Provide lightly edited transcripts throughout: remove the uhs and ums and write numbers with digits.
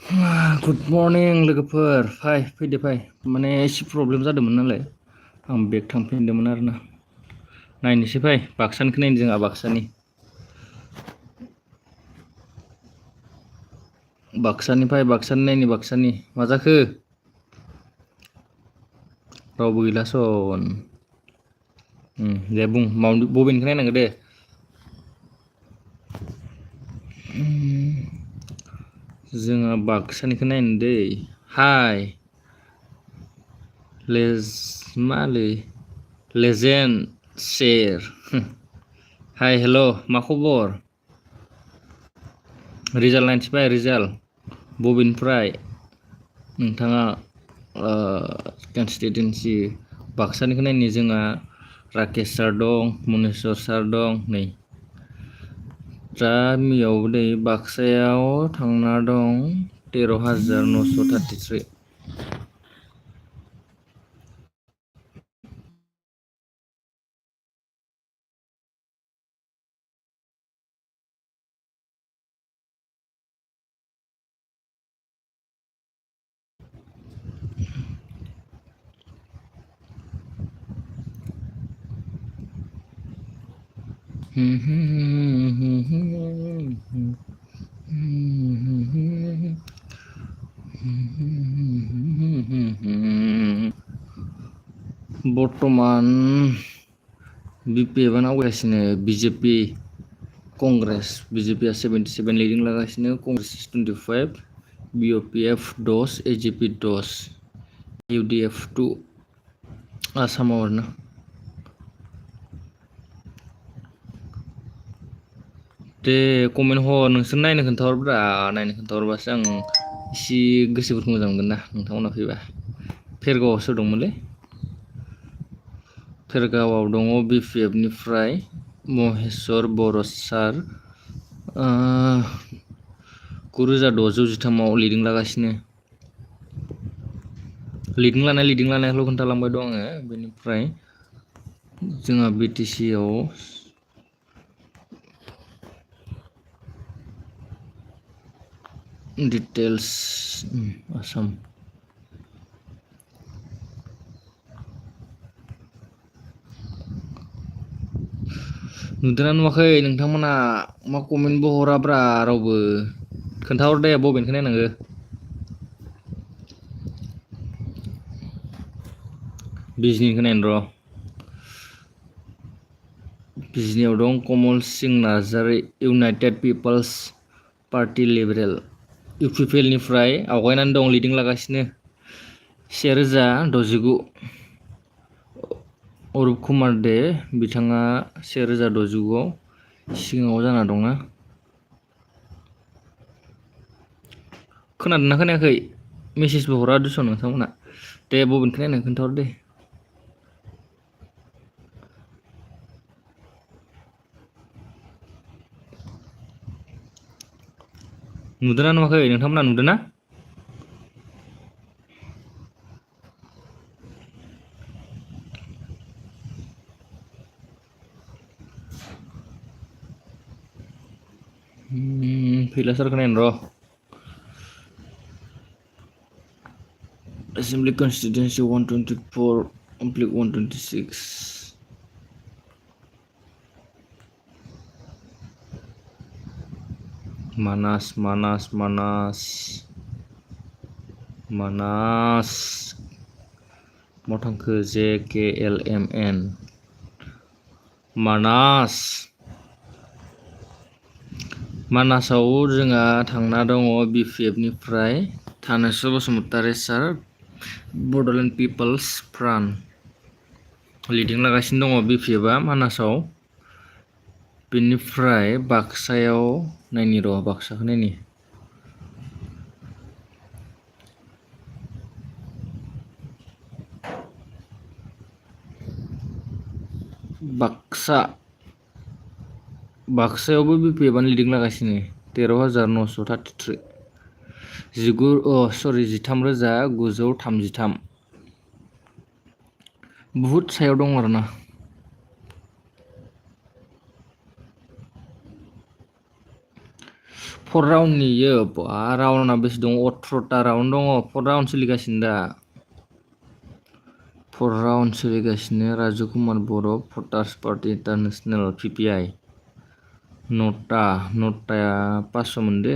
Good morning लोगोफोर फैदो माने एसे प्रब्लेम जादोंमोन नालाय आं बेक थांफिनदोंमोन आरोना नायनोसै बाक्सानिखौ नायनो जोंहा बाक्सानि नायनो बाक्सानि मा जाखो रावबो गैला सन दे बुं बबेनिखौ नायनांगौ दे जोंहा बाक्सानिखौ नायनो दै हाय लेजेन्ड शेर हाय हेल' मा खबर रिजाल्ट नायनोसै रिजाल्ट बबेनिफ्राय नोंथाङा कनस्टिटुवेन्सि बाक्सानिखौ नायनो जोंहा राकेश सार दं मनेस्वर सार दं नै गामियाव नै बाक्सायाव थांना दं 13,933 बर्तमान बिपिएफआनो आवगायगासिनो बिजेपि कंग्रेस बिजेपिआ 77 लिडिं लागासिनो कंग्रेस 25 बिअपिएफ 10 एजिपि 10 इउडिएफ 2 आसामाव आरोना दे कमेन्ट नोंसोर नायनो खोन्थाहरब्रा नायनो खोन्थाहरबासो आं एसे गोसोफोरखौ मोजां मोनगोन ना नोंथांमोना फैबा फेरगावआव सोर दंमोनलै फेरगावआव दङ बिपिएफनिफ्राय महेस्वर बर' सार 9,613 लिडिं लागासिनो लिडिं लानायखौल' खोन्थालांबाय दं आङो बेनिफ्राय जोंहा बिटिसिआव डिटेल्स आसाम नुदोंना नुवाखै नोंथांमोना मा कमेन्टबो हराब्रा रावबो खोन्थाहर दे बबेनिखौ नायनांगो बिजनिखौ नायनो र' बिजनियाव दं Kamal Singh Narzary united peoples party liberal इउपिपिएलनिफ्राय आवगायनानै दं लिडिं लागासिनो 1,069 अरुप कुमार दे बिथाङा 1,069आव सिगाङाव जाना दंना खोनादोंना खोनायाखै मेसेजबो हरा दुस' नोंथांमोना दे बबेनिखौ नायनो खोन्थाहर दे नुदोंना नुवाखै नोंथांमोना नुदोंना फैला सारखौ नायनो र' Assembly Constituency 124 Oblique 126 Manas mau थांखो JKLMN मानासाव जोंहा थांना दङ बिपिएफनिफ्राय थानेस्वर बसुमतारी सार बड'लेण्ड पिपल्स फ्रन्ट लिडिं लागासिनो दङ बिपिएफआ मानासाव बेनिफ्राय बाक्सायाव नायनि र' बाक्साखौ नायनि बाक्सायावबो बिपिएफआनो लिडिं लागासिनो 13,933 13,933 बुहुत सायाव दं आरोना 4 राउन्डनि इयो राउन्डआ बेसे दं 18टा राउन्ड दङ 4 राउन्ड सोलिगासिनो दा 4 राउन्ड सोलिगासिनो राजु कुमार बर' भटार्स पार्टी इन्टारनेशनेल PPI नटाया 500 मोनदो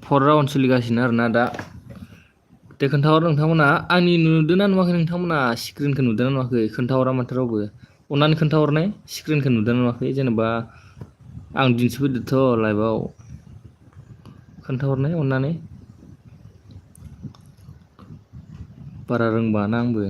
4 राउन्ड सोलिगासिनो आरोना दा दे खोन्थाहर नोंथांमोना आंनि नुदोंना नुवाखै नोंथांमोना स्क्रिनखौ नुदोंना नुवाखै खोन्थाहरा माथो रावबो अननानै खोन्थाहरनाय स्क्रिनखौ नुदोंना नुवाखै जेनेबा आं दिन्थिफैदोथ' लाइभआव खोन्थाहरनाय अननानै बारा रोंबाङाना आंबो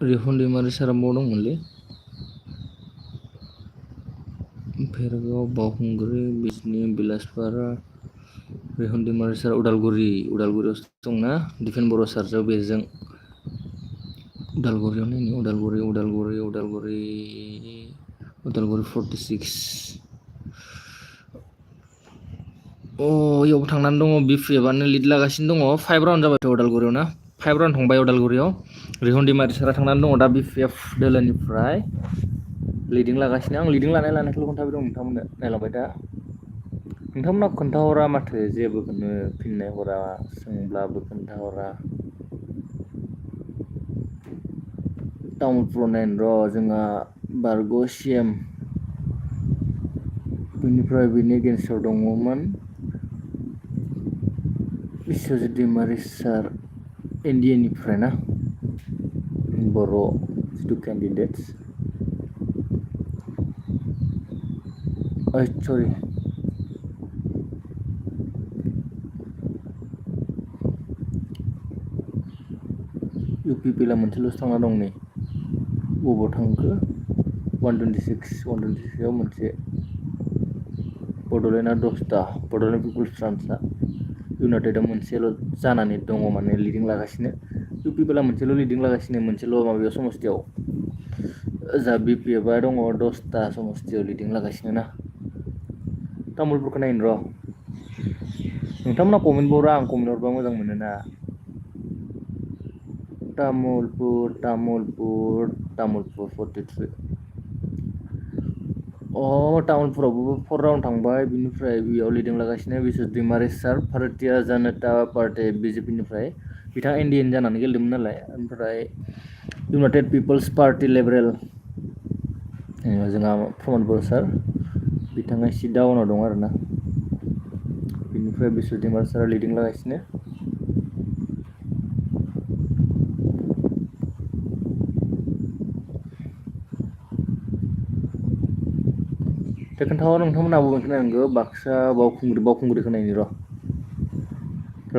रिफन दैमारि सारा बाव दंमोनलै भेरगाव बावखुंग्रि बिजनि बिलासपारा रिफन दैमारि सार उदालगुरियाव दंना दिफेन बर' सारजों बेजों उदालगुरियाव नायनि उदालगुरि 46 इयावबो थांनानै दङ बिपिएफआनो लिड लागासिनो दङ 5 राउन्ड जाबायथ' उदालगुरियाव ना 5 राउन्ड थांबाय उदालगुरियाव रिहन दैमारि सारा थांनानै दङ दा बिपिएफ दोलोनिफ्राय लिडिं लागासिनो आं लिडिं लानायखौल' खोन्थाबाय दं नोंथांमोननो नायलांबाय दा नोंथांमोना खोन्थाहरा माथो जेबोखौनो फिननाय हरा सोंब्लाबो खोन्थाहरा तामुलपुराव नायनो र' जोंहा बारग' CM बेनिफ्राय बेनि एगेन्स्टआव दङमोन बिश्वजित दैमारि सार NDA-निफ्राय ना बर' जिथु केन्डिडेट्स सरि UPPला मोनसेल'सो थांना दं नै बबाव थांखो 126 आव मोनसे बड'लेण्डआ 10टा बड'लेण्ड पिपुल्स फ्रन्टआ इउनाइटेडआ मोनसेल' जानानै दङ माने लिडिं लागासिनो UPPला मोनसेल' लिडिं लागासिनो मोनसेल' माबायाव समस्थियाव जा BPFआ दङ 10टा समस्थियाव लिडिं लागासिनो ना तामुलपुरखौ नायनो र' नोंथांमोना कमेन्ट हरा आं कमेन्ट हरबा मोजां मोनो ना तामुलपुर 43 तामुलपुरावबो 4 राउन्ड थांबाय बिनिफ्राय बेयाव लिडिं लागासिनो बिश्वजित दैमारि सार भारतीय जनता पार्टी BJP-निफ्राय बिथाङा NDA जानानै गेलेदोंमोन नालाय ओमफ्राय इउनाइटेड पिपल्स पार्टी लिबारेल जोंहा प्रमद बर' सार बिथाङा एसे डाउनाव दं आरोना बिनिफ्राय बिश्वजित दैमारि सारा लिडिं लागासिनो दे खोन्थाहर नोंथांमोना बबेखौ नायनांगौ बाक्सा बावखुंग्रिखौ नायनि र'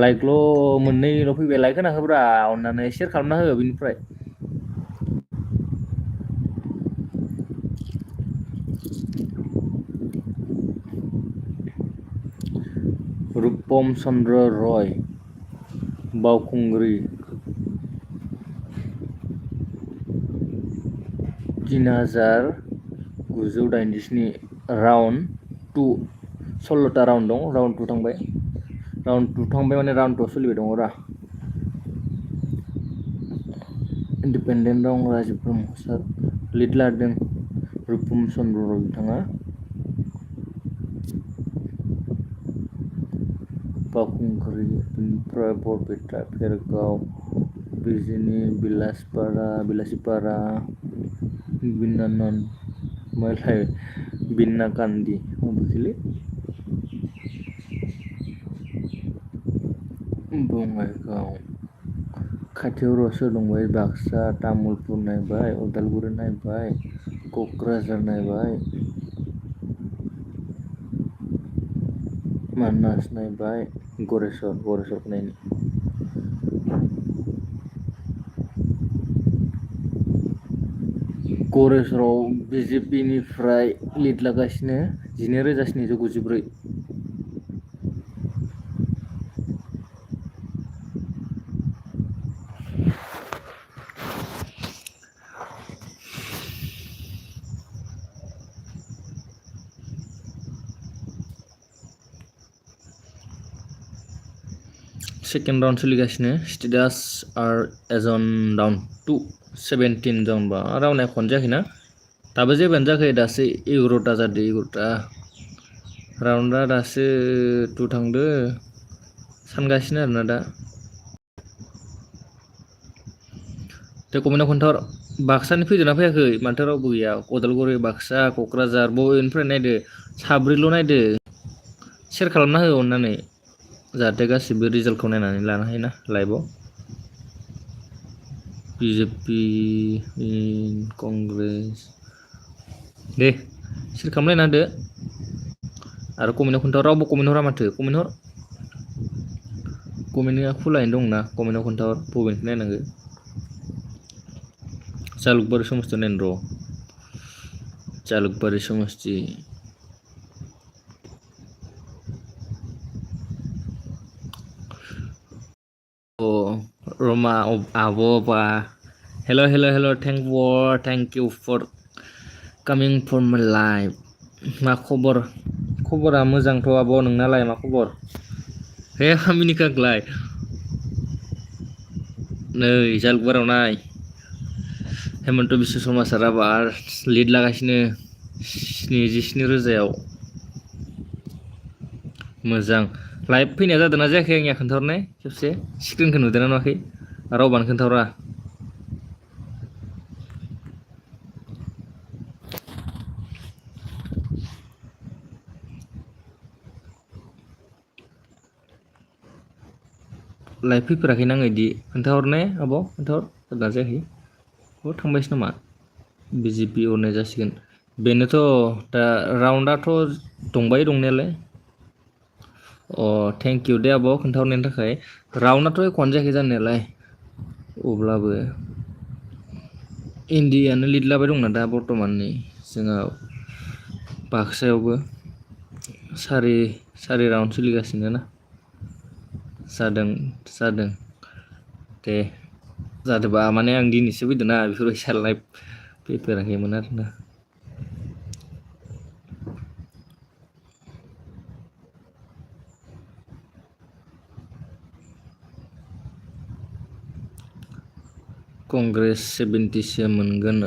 लाइकल' मोननैल' फैबाय लाइक होना होब्रा अननानै शेयार खालामना हो बिनिफ्राय रूपम चन्द्र रय बावखुंग्रि 3987 राउन्ड 2 16टा राउन्ड दं राउन्ड 2 थांबाय माने राउन्ड 2 सोलिबाय दङ रा इन्डिपेन्डेन्ट दं राजीव ब्रह्म सार लिड लादों रूपम चन्द्र रय बिथाङा बावखुंग्रि बेनिफ्राय बरपेटा भेरगाव बिजनि बिलासिपारा बिन्नाकान्दि बबेखिलै बङाइगाव खाथियाव रसो दंबाय बाक्सा तामुलपुर नायबाय उदालगुरि नायबाय क'क्राझार नायबाय मानास नायबाय गरेस्वरखौ नायनि गरेस्वराव BJP-निफ्राय लिड लागासिनो 19,994 4 सेकेन्ड राउन्ड सोलिगासिनो status R as an down two 17 जाउनबा राउन्डआ खन जायाखैना दाबो जेबोआनो जायाखै दासो 11टा जादो 11टा राउन्डआ दासो 2 थांदो सानगासिनो आरोना दा ते कमेन्टआव खोन्थाहर बाक्सानि फैदोंना फैयाखै माथो रावबो गैया उदालगुरि बाक्सा क'क्राझार बबेनिफ्राय नायदो साब्रैल' नायदो शेयार खालामना हो अननानै जाहाथे गासिबो रिजाल्टखौ नायनानै लानो हायोना लाइभआव बिजेपि कंग्रेस दे शेयार खालामलायना होदो आरो कमेन्टआव खोन्थाहर रावबो कमेन्ट हरा माथो कमेन्टआ खुलायैनो दंना कमेन्टआव खोन्थाहर बबेनिखौ नायनांगो जालुकबारि समस्ति नायनो र' जालुकबारि समस्ति Roma Avoba. Hello. Thank you for coming for my live. मा खबर? खबरा मोजांथ' आब' नोंनालाय मा खबर? हे मिनिखांलाय नै जालुकबारियाव नाय हेमन्त बिश्व शर्मा सारा बार लिड लागासिनो 77,000 मोजां लाइभ फैनाया जादोंना जायाखै आंनिया खोन्थाहरनाय खेबसे स्क्रिनखौ नुदोंना नुवाखै रावबानो खोन्थाहरा लाइभ फैफेराखैना आङो इदि खोन्थाहरनाय आब' खोन्थाहर जादोंना जायाखै थांबायसो नामा बिजेपि अरनाय जासिगोन बेनोथ' दा राउन्डआथ' दंबाय दंनायालाय थेंक इउ दे आब' खोन्थाहरनायनि थाखाय राउन्डआथ' एख'आनो जायाखै जानायालाय अब्लाबो इन्डियानो लिड लाबाय दंना दा बर्थमाननि जोंहा बाक्सायावबो सारि राउन्ड सोलिगासिनो ना जादों दे जादोंबा माने आं दिनैसो फैदोंना बेफोरबायसा लाइभ फैफेराखैमोन आरोना कंग्रेस 70सो मोनगोन औ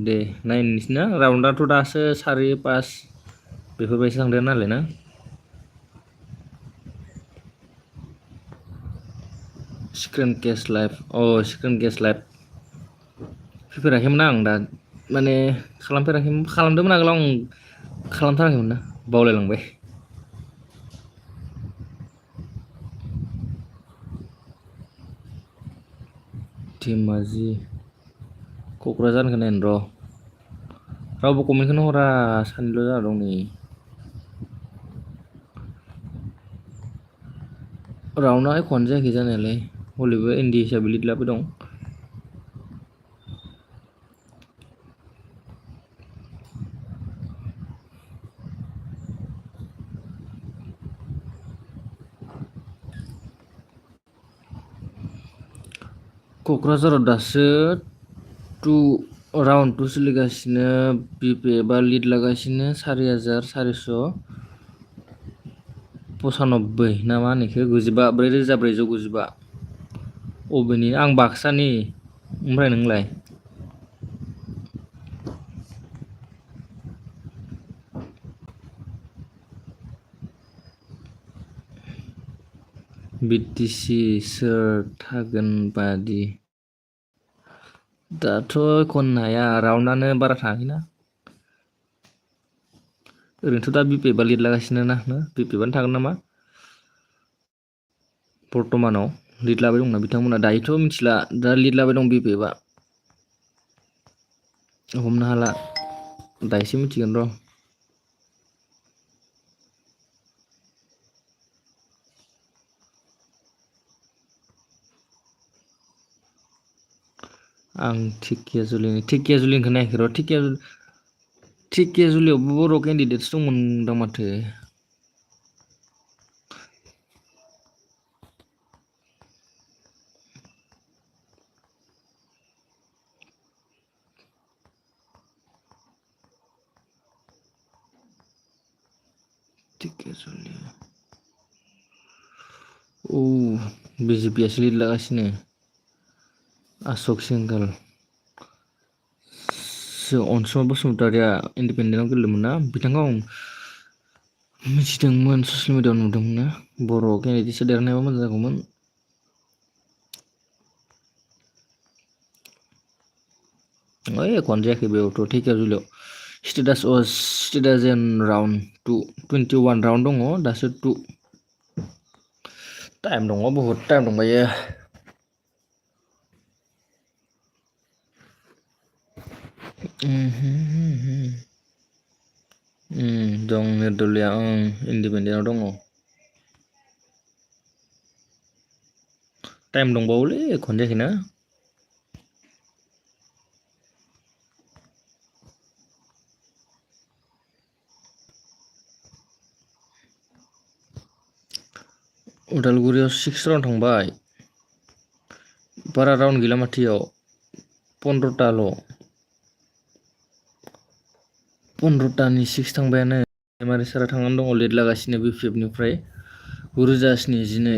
दे नायनोसैना राउन्डआथ' दासो 4-5 बेफोरबायदि थांदों नालाय ना स्क्रिन केस लाइभ फैफेराखैमोन आं दा माने खालामदोंमोन आगोलाव आं खालामथाराखैमोन ना बावलायलांबाय धेमाजि क'क्राझारनिखौ नायनो र' रावबो कमेन्टखौनो हरा सानैल' जाना दं नै राउन्डआ एख'आनो जायाखै जानायालाय हलिबो एनडि हिसाबै लिड लाबाय दं क'क्राझाराव दासो राउन्ड 2 सोलिगासिनो बिपि एबा लिड लागासिनो 4,495 ना मा होनो 4,495 अबेनि आं बाक्सानि ओमफ्राय नोंलाय BTC सोर थागोन बादि दाथ' एख'नो हाया राउन्डआनो बारा थाङाखैना ओरैनोथ' दा बिपि एबा लिड लागासिनो ना बिपि एबानो थागोन नामा बर्थमानाव लिड लाबाय दंना बिथांमोना दायोथ' मिथिला दा लिड लाबाय दं बिपि एबा हमनो हाला दायोसो मिथिगोन र' आं ढेकियाजुलिनिखौ नायाखै र' ढेकियाजुलियावबो बर' केन्डिडेट्स दंमोनदां माथो BJPआसो लिड लागासिनो आशक सिंघल अनसुमा बसुमतारिया इन्डिपेन्डेन्टआव गेलेदोंमोन ना बिथांखौ आं मिथिदोंमोन ससियेल मिडियाआव नुदोंमोन ना बर' केन्डिडेटसो देरनायाबो मोजां जागौमोन एखौनो जायाखै बेयावथ' धेकियाजुलियाव स्टेटास राउन्ड 2 21 राउन्ड दङ दासो 2 टाइम दङ बहुद टाइम दंबायो दं निर्दलिया इन्डिपेन्डेन्टआव दङ टाइम दंबावोलै एखौनो जायाखैना उदालगुरियाव 6 राउन्ड थांबाय बारा राउन्ड गैला माथो इयाव 15तानि 6 थांबायानो एमारे सारा थांनानै दङ लिड लागासिनो BPFनिफ्राय 9,072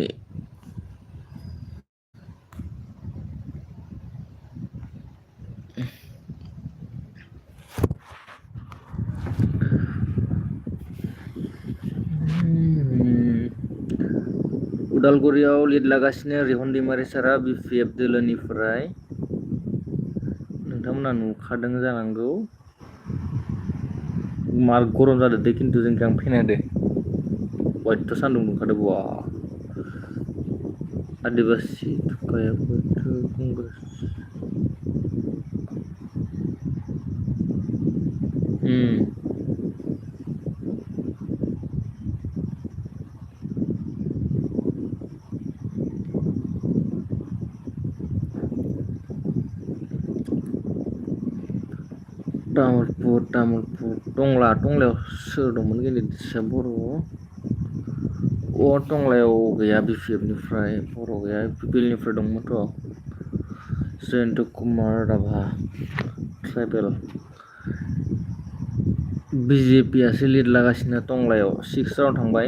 उदालगुरियाव लिड लागासिनो रिहन दैमारि सारा BPF दोलोनिफ्राय नोंथांमोना नुखादों जानांगौ मार गरम जादों दे खिन्थु जोंखै आं फैनो दे अयथ' सान्दुं दुंखादो बा आदिबासि थुखायाफोर कंग्रेस तामुलपुर टंलायाव सोर दंमोन गेलेगिरिया बर' टंलायाव गैया BPFनिफ्राय बर' गैया पिपिएलनिफ्राय दंमोनथ' जयन्त कुमार राभा ट्राइबेल BJPआसो लिड लागासिनो टंलायाव 6 राउन्ड थांबाय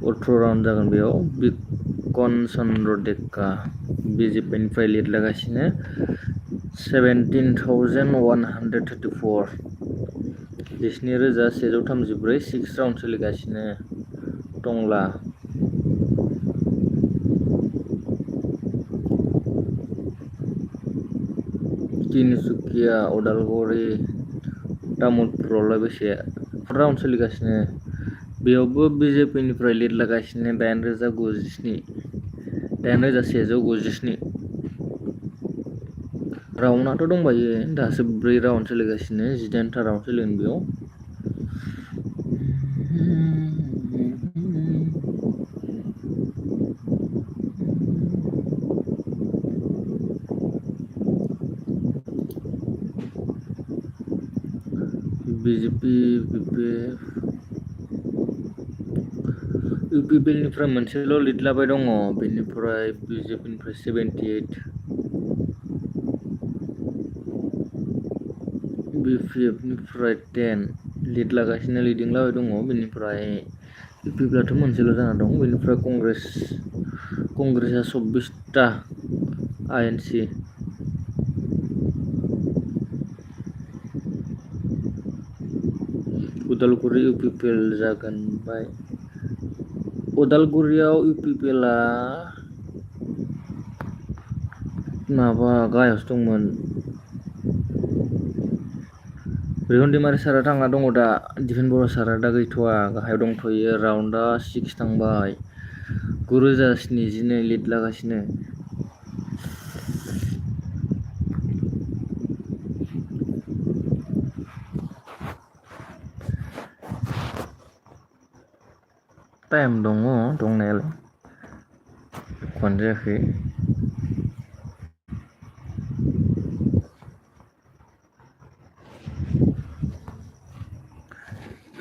18 राउन्ड जागोन बेयाव बिकन चन्द्र डेका BJPनिफ्राय लिड लागासिनो 17,134 19,134 6 राउन्ड सोलिगासिनो टंला तिनसुकिया उदालगुरि तामुलपुरावलाय बेसे राउन्ड सोलिगासिनो बेयावबो BJPनिफ्राय लिड लागासिनो 8,197 राउन्डआथ' दंबायो दासो 4 राउन्ड सोलिगासिनो 18था राउन्ड सोलिगोन बेयाव BJP BPF UPPनिफ्राय मोनसेल' लिड लाबाय दङ बेनिफ्राय BJPनिफ्राय 78 BPFनिफ्राय 10 लिड लागासिनो लिडिं लाबाय दङ बेनिफ्राय UPPआथ' मोनसेल' जाना दं बेनिफ्राय कंग्रेसआ 24टा ANC उदालगुरि UPPL जागोन बाय उदालगुरियाव UPPLआ माबा गाहायावसो दंमोन रिहन दैमारि सारा थांना दङ दा दिफेन बर' सारा दा गैथ'वा गाहायाव दंथ'यो राउन्डआ 6 थांबाय 9,072 लिड लागासिनो टाइम दङ दंनायालाय एखौनो जायाखै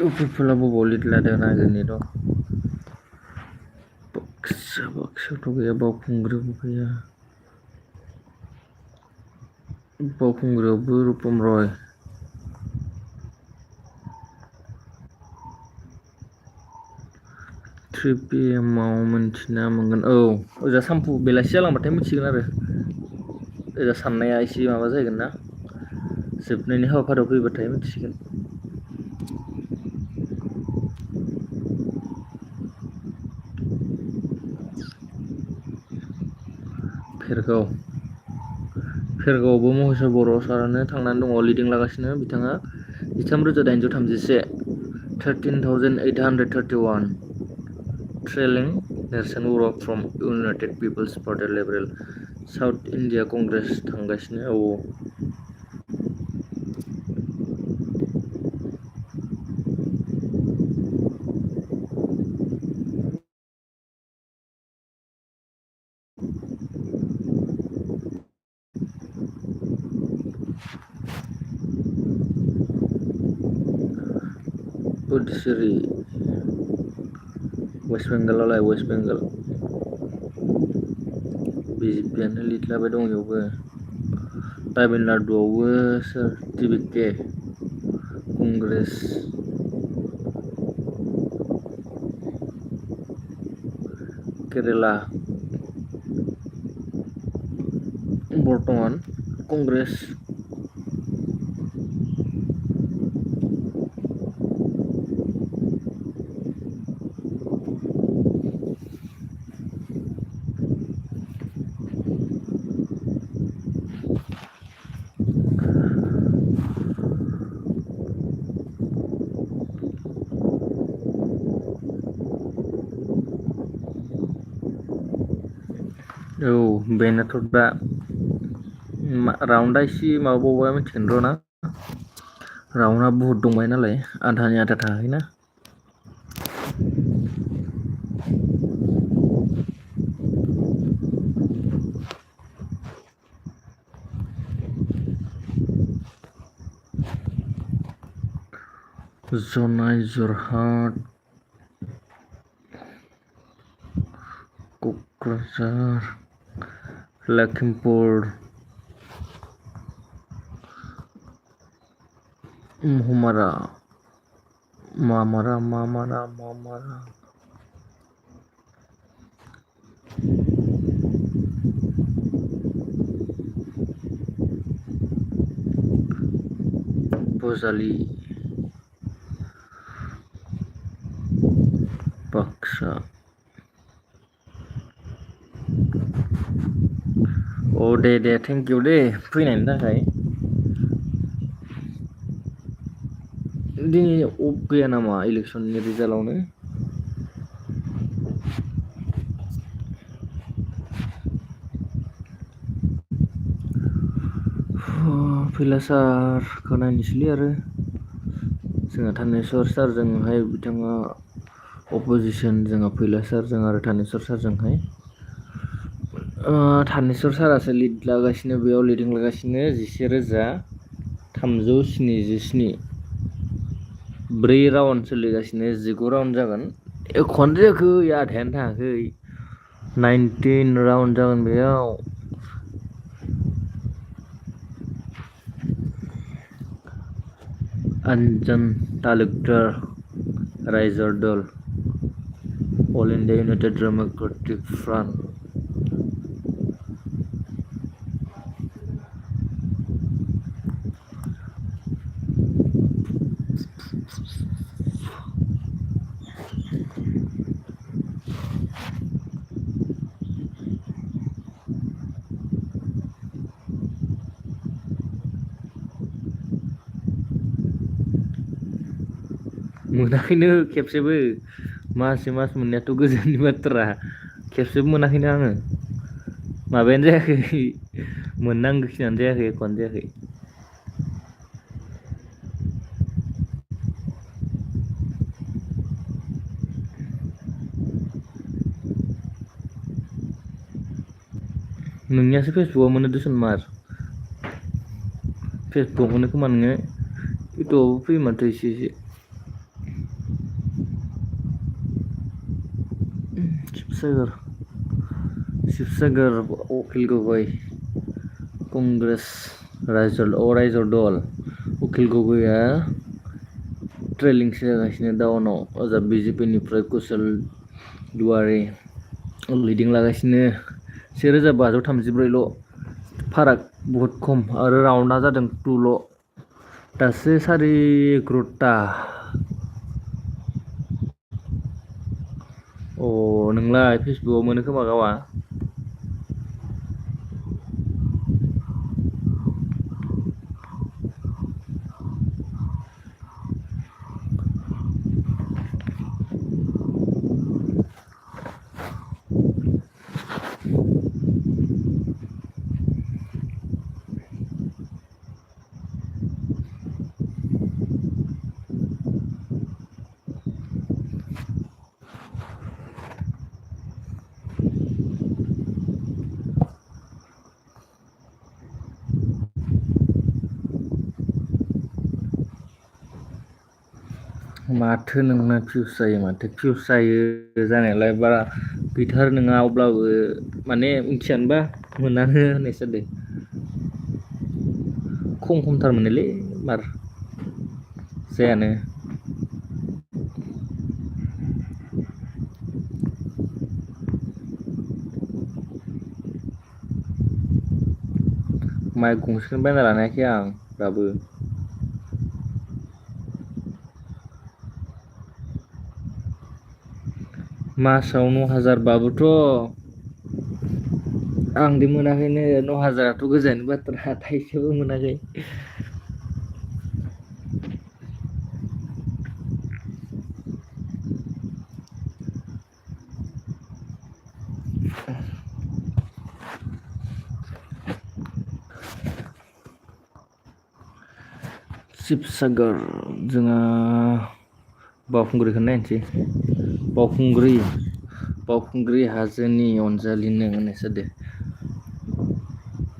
UPPLआ बबाव लिड लादों नागिरनि र' बाक्सायावथ' गैया बावखुंग्रियावबो गैया बावखुंग्रियावबो रुपम रय 3 PM मिन्थिना मोनगोन औ ओजा सानफु बेलासि जालांबाथाय मिथिगोन आरो ओजा साननाया एसे माबा जागोन ना जोबनायनि हाबाफारियाव फैबाथाय मिथिसिगोन फेरगावआवबो महेस्वर बर' सारानो थांनानै दङ लिडिं लागासिनो बिथाङा 13,831 13,831 trailing Nerson Boro' from united peoples party liberal south India Congress थांगासिनो औ पुडुचेरी वेस्ट बेंगलावलाय वेस्ट बेंगल बिजेपियानो लिड लाबाय दं इयावबो तामिलनाडुआवबो सोर टिबिके कंग्रेस केरेला बर्तमान कंग्रेस औ बेनोथ' दा राउन्डआ एसे माबाबावबा मिथिगोन र' ना राउन्डआ बुहुद दंबाय नालाय आधानि आधा थाखायोना जनाय जरहाट क'क्राझार लखिमपुर महमारा मामारा बजालि बाक्सा औ दे थेंक इउ दे फैनायनि थाखाय दिनै अफ गैया नामा इलेक्सननि रिजाल्टआवनो फैलासारखौ नायनोसैलै आरो जोंहा थानेस्वर सारजोंहाय बिथाङा अपोजिसन जोंहा फैलासारजों आरो थानेस्वर सारजोंहाय थानेस्वर सारासो लिड लागासिनो बेयाव लिडिं लागासिनो 11,377 4 राउन्ड सोलिगासिनो 19 राउन्ड जागोन एख'आनो जायाखै आधायानो थाङाखै 19 राउन्ड जागोन बेयाव आनजान Talukdar Raijor Dal all India united democratic front मोनाखैनो खेबसेबो मास मोननायाथ' गोजाननि बाथ्रा खेबसेबो मोनाखैनो आङो माबायानो जायाखै मोननांगौखिनियानो जायाखै एख'आनो जायाखै नोंनियासो फेसबुकआव मोनो दुसुन मार फेसबुकआव मोनो खोमा नोङो इउटुबावबो फैयो माथो एसे शिबसागर उकिल गगৈ कंग्रेस रायजो दल उकिल गगैया ट्रेलिंसो जागासिनो डाउनाव ओजा बिजेपिनिफ्राय कुशल गुवारै लिडिं लागासिनो 1534ल' फाराग बहुद खम आरो राउन्डआ जादों 2ल' दासो 11.5टा नोंलाय फेसबुकआव मोनो खोमा गावा माथो नोंना फिउस जायो माथो फिउस जायो जानायालाय बारा गैथार नङा अब्लाबो माने मिथियानोबा मोनानो होननायसो जादों खमथार मोनोलै बार जायानो माइक गंसेखौनो बायना लानो हायाखै आं दाबो मासाव 9,000 बाबोथ' आंदि मोनाखैनो 9,000थ' गोजाननि बाथ्रा थाइसेबो मोनाखै शिबसागर जोंहा बावखुंग्रिखौनो नायनोसै बावखुंग्रि हाजोनि अनजालिनो होननायसो जादों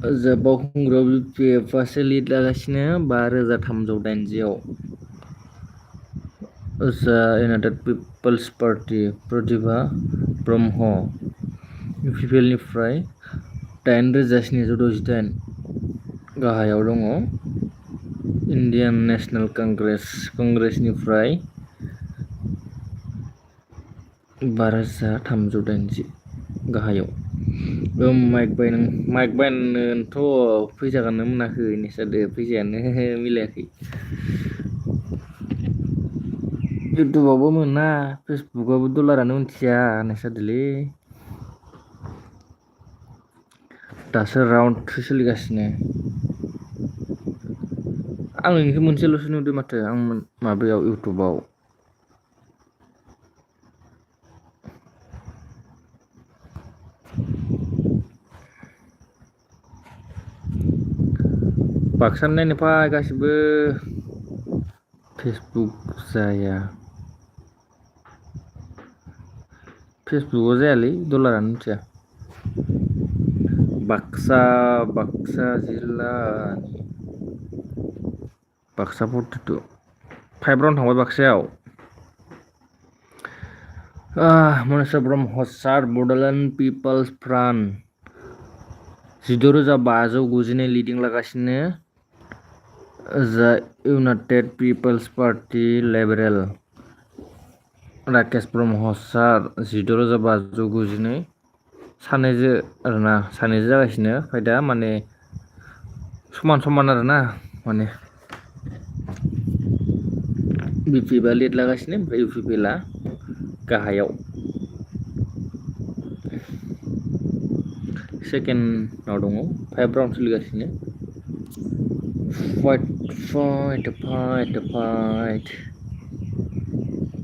ओजा बावखुंग्रियाव BPFआसो लिड लागासिनो 5,380 ओजा इउनाइटेड पिपल्स पार्टि प्रतिभा ब्रह्म UPPनिफ्राय 8,768 गाहायाव दङ इन्डियान नेशनेल कंग्रेसनिफ्राय 12,380 गाहायाव माइक बायनोथ' फैसाखौनो मोनाखै होननायसो जादों फैसायानो मिलायाखै इउटुबावबो मोना फेसबुकआवबो डलारानो मिथिया होननायसो जादोंलै दासो राउन्ड 3 सोलिगासिनो आं नोंनिखौ मोनसेल'सो नुदों माथो आं माबायाव इउटुबाव बाक्सानो नायनो फै गासिबो फेसबुक जाया फेसबुकआव जायालै डलारानो मिथिया बाक्सा जिल्लानि बाक्सा 42 5 राउन्ड थांबाय बाक्सायाव मनेस्वर ब्रह्म सार बड'लेण्ड पिपल्स फ्रन्ट 16,592 लिडिं लागासिनो ओजा united peoples party liberal Rakesh Brahma सार 16,592 सानैजो आरोना सानैजो जागासिनो फायदा माने समान आरोना माने BPFआ लिड लागासिनो ओमफ्राय UPPला गाहायाव सेकेन्डआव दङ 5 राउन्ड सोलिगासिनो फाइट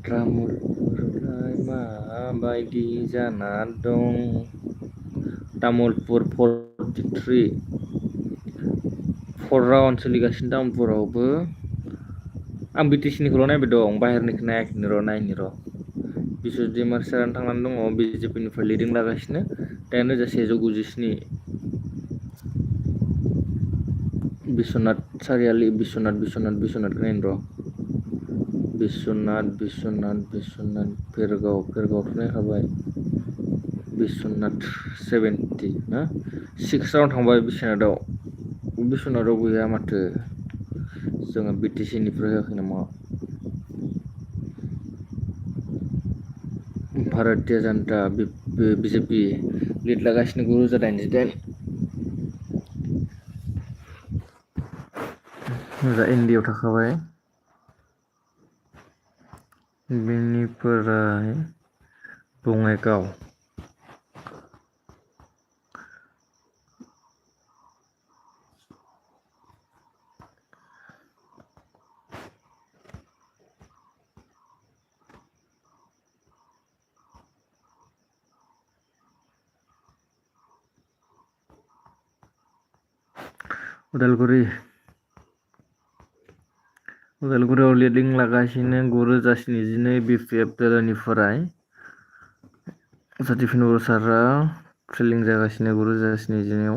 तामुलपुरावलाय माबायदि जाना दं तामुलपुर 43 4 राउन्ड सोलिगासिनो तामुलपुरावबो आं BTCनिखौल' नायबाय दं बाहेरनिखौ नायाखैनो नायनि र' बिश्वजित मार्सारानो थांनानै दङ BJPनिफ्राय लिडिं लागासिनो 8,197 बिश्वनाथ सारियालि बिश्वनाथ नायनि र' बिश्वनाथ भेरगावथ' नायखाबाय बिश्वनाथ 70 ना 6 राउन्ड थांबाय बिश्वनाथाव गैया माथो जोङो BTCनिफ्राय होआखै नामा भारतीय जनता BJP लिड लागासिनो 9,088 जा इन्डियाव थाखाबाय बेनिफ्राय बङाइगाव उदालगुरियाव लिडिं लागासिनो 9,072 BPF दोलोनिफ्राय साथिफिन बर' सारा ट्रेलिं जागासिनो 9,072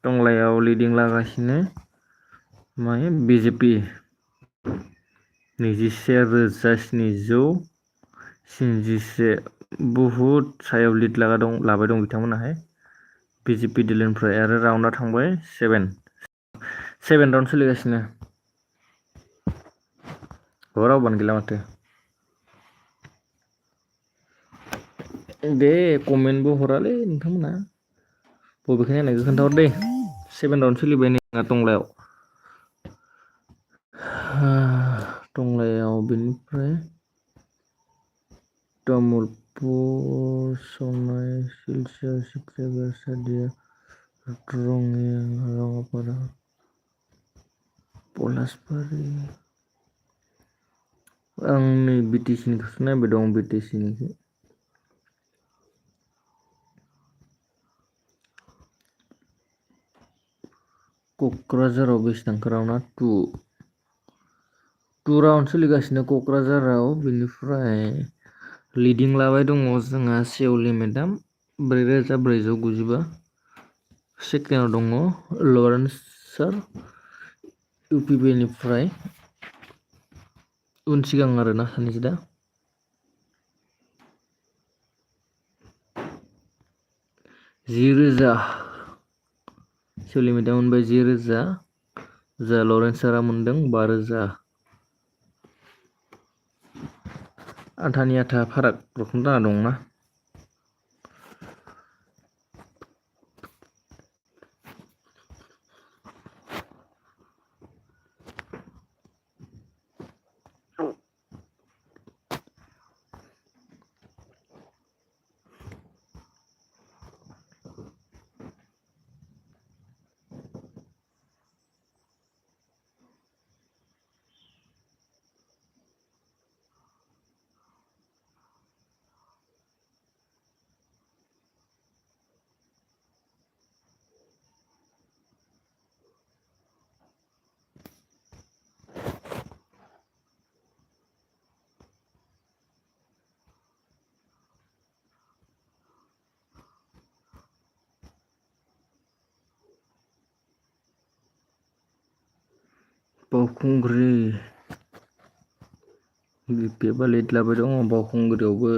टंलायाव लिडिं लागासिनो माने BJP 21,761 बुहुत सायाव लिड लाबाय दं बिथांमोनाहाय BJP दिल्लीनिफ्राय आरो राउन्डआ थांबाय 7 राउन्ड सोलिगासिनो रावबानो गैला माथो दे कमेन्टबो हरालै नोंथांमोना बबेखौ नायनायखौ खोन्थाहर दे 7 राउन्ड सोलिबाय नै टंलायाव बेनिफ्राय तामुलपुर सनाय सिलचर सिखलागर सादिया रङापारा पलासबारि आं नै BTC निखौसो नायबाय दं BTC निखौ क'क्राझाराव बेसेबां राउन्डआ 2 राउन्ड सोलिगासिनो क'क्राझाराव बेनिफ्राय लिडिं लाबाय दङ जोंहा सेवलि मेडाम 4,495 सेकेन्डआव दङ लरेन्स सार UPB निफ्राय उन सिगां आरोना सानैसो दा 10,000 सेवलि मेडाम मोनबाय 10,000 जा लरेन्स सारा मोनदों 5,000 आथानि आथा फाराग रखम जाना दंना बावखुंग्रि BPF लिड लाबाय दङ बावखुंग्रियावबो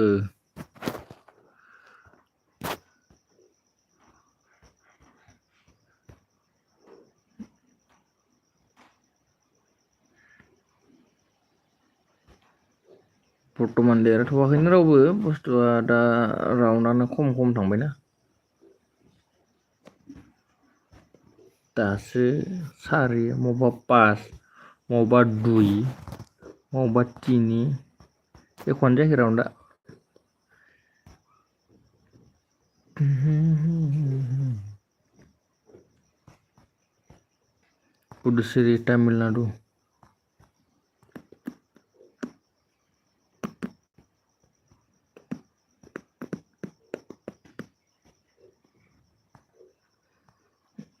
बर्तमान देरहाथ'वाखैनो रावबो बुस्थुआ दा राउन्डआनो खम थांबायना दासो 4 मबा 5 मबा 2 मबा 3 एख'आनो जायाखै राउन्डआ Puducherry Tamil Nadu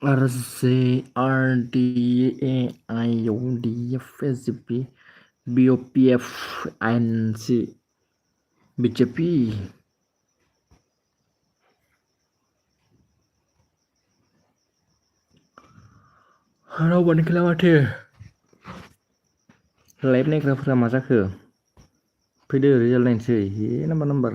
RJAIODF SGP BOPF ANC BJP रावबानो खेला माथो लाइभ नायग्राफोरा मा जाखो फैदो रिजाल्ट नायनोसै हे नाम्बार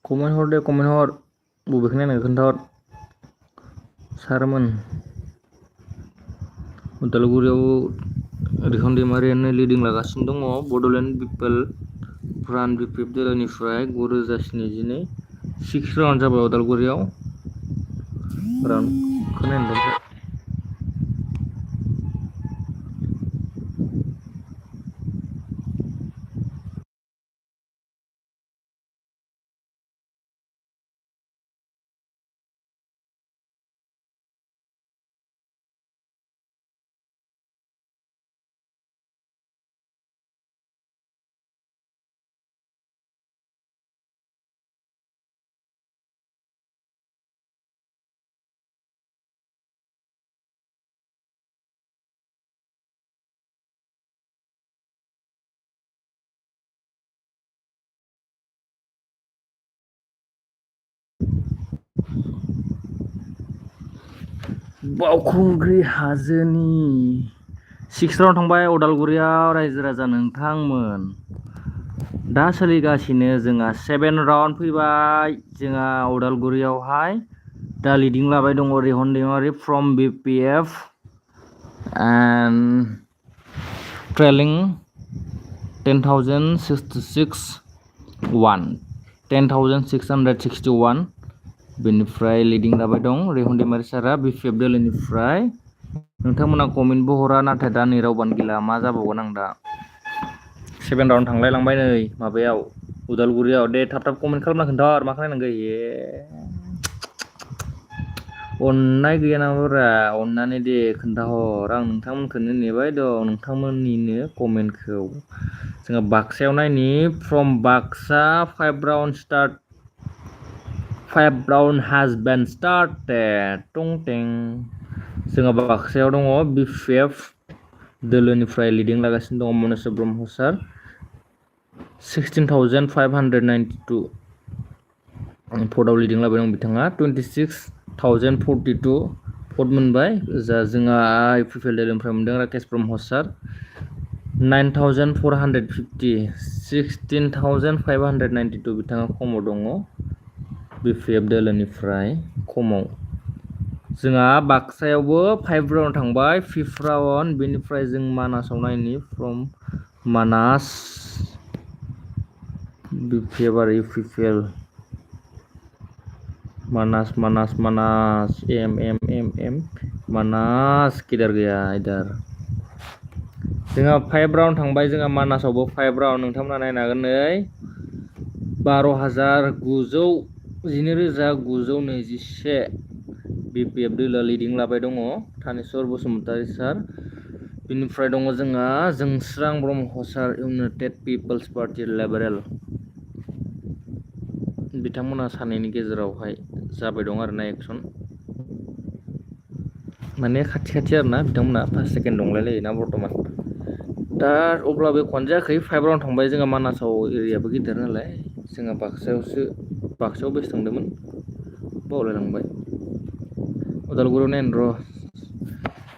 कमेन्ट हर दे कमेन्ट हर बबेखौ नायनानै खोन्थाहर सारमोन उदालगुरियाव रिहन दैमारियानो लिडिं लागासिनो दङ बड'लेण्ड पिपल फ्रान्ट बिपिएफ दोलोनिफ्राय 9,092 6 राउन्ड जाबाय उदालगुरियाव राउन्डखौ नायनानै बावखुंग्रि हाजोनि 6 राउन्ड थांबाय उदालगुरियाव रायजो राजा नोंथांमोन दा सोलिगासिनो जोंहा 7 राउन्ड फैबाय जोंहा उदालगुरियावहाय दा लिडिं लाबाय दङ रिहन दैमारि फ्रम बिपिएफ एन्ड ट्रेलिं 10,661 10,661 बेनिफ्राय लिडिं लाबाय दं रिहन दैमारि सारा बिपिएफ दोलोनिफ्राय नोंथांमोना कमेन्टबो हरा नाथाय दा नै रावबानो गैला मा जाबावगोन आं दा 7 राउन्ड थांलाय लांबाय नै माबायाव उदालगुरियाव दे थाब थाब कमेन्ट खालामना खोन्थाहर मा खालामनांगौ अननाय गैया नामाब्रा अननानै दे खोन्थाहर आं नोंथांमोनखौनो नेबाय दं नोंथांमोननिनो कमेन्टखौ जोंहा बाक्सायाव नायनि from Baksa 5 round start 5 round has been started टं टें जोंहा बाक्सायाव दङ बिपिएफ दोलोनिफ्राय लिडिं लागासिनो दङ मनेस्वर ब्रह्म सार 16,592 भटआव लिडिं लाबाय दं बिथाङा 26,042 भट मोनबाय जोंहा इउपिपिएल दोलोनिफ्राय मोनदों राकेश ब्रह्म सार 9,450 16,592 बिथाङा खमाव दङ बिपिएफ दोलोनिफ्राय खमाव जोंहा बाक्सायावबो 5 राउन्ड थांबाय 5th राउन्ड बेनिफ्राय जों मानासाव नायनि फ्रम मानास बिपिएफ आरो इउपिपिएल मानास एम मानास किदार गैया इदार जोंहा 5 राउन्ड थांबाय जोंहा मानासावबो 5 राउन्ड नोंथांमोना नायनो हागोन नै 12,921 बिपिएफ दोलोआ लिडिं लाबाय दङ थानेस्वर बसुमतारी सार बेनिफ्राय दङ जोंहा जोंस्रां ब्रह्म सार इउनाइटेड पिपल्स पार्टि लिबारेल बिथांमोना सानैनि गेजेरावहाय जाबाय दं आरोना एक्सन माने खाथि आरोना बिथांमोना फार्स्ट सेकेन्ड दंलायलायो ना बर्थमान दा अब्लाबो खन जायाखै 5 राउन्ड थांबाय जोंहा मानासाव एरियाबो गिदिर नालाय जोंहा बाक्सायाव बेसे थांदोंमोन बावलायलांबाय उदालगुरियाव नायनो र'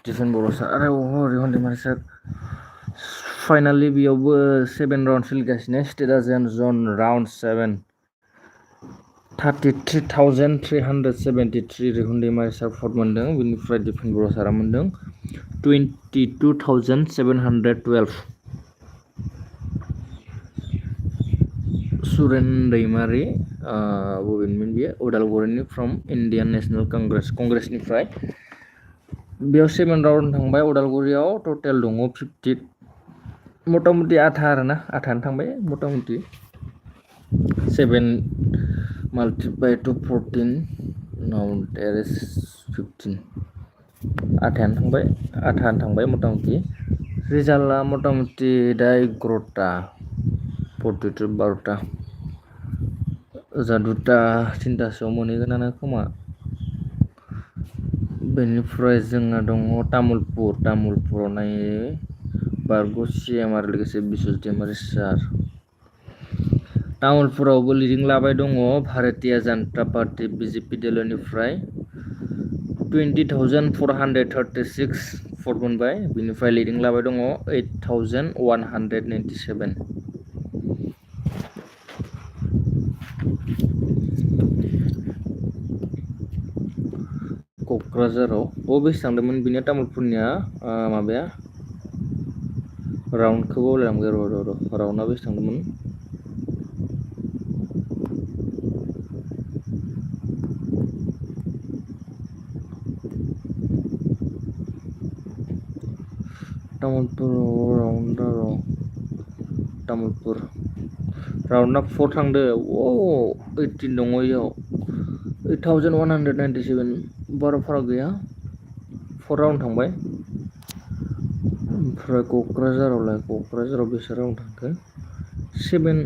दिफेन बर' सार आरो रिहन दैमारि सार फाइनालि बेयावबो 7 राउन्ड सोलिगासिनो स्टेट जोन राउन्ड 7 33,373 रिहन दैमारि सार भट मोनदों बेनिफ्राय दिफेन बर' सारा मोनदों 22,712 सुरेन दैमारि बबेनिमोन बियो उदालगुरिनि फ्रम इण्डियान नेशनेल कंग्रेसनिफ्राय बेयाव 7 राउन्ड थांबाय उदालगुरियाव टटेल दङ 50 मटामटि आधानो थांबाय मटामटि 7 multiplied to 14 now there is 15 आधानो थांबाय मटामटि रिजाल्टआ मटामटि दा 11टा 42 12टा ओजा 2टा 3टासोआव मोनहैगोनानो खोमा बेनिफ्राय जोंहा दङ तामुलपुराव नायो बारग' सिएम आरो लोगोसे बिश्वजित दैमारि सार तामुलपुरावबो लिडिं लाबाय दङ भारतीय जनता पार्टी बिजेपि दोलोनिफ्राय 20,436 4 मोनबाय बिनिफ्राय लिडिं लाबाय दङ 8197 क'क्राझाराव बेसे थांदोंमोन बिनिया तामुलपुरनिया माबाया राउन्डखौ बावलायलांबाय र' राउन्डआ बेसे थांदोंमोन तामुलपुर राउन्डआ 4 थांदो 18 दङ इयाव 8197 बारा फाराग गैया 4 राउन्ड थांबाय ओमफ्राय क'क्राझाराव बेसे राउन्ड थांखो 7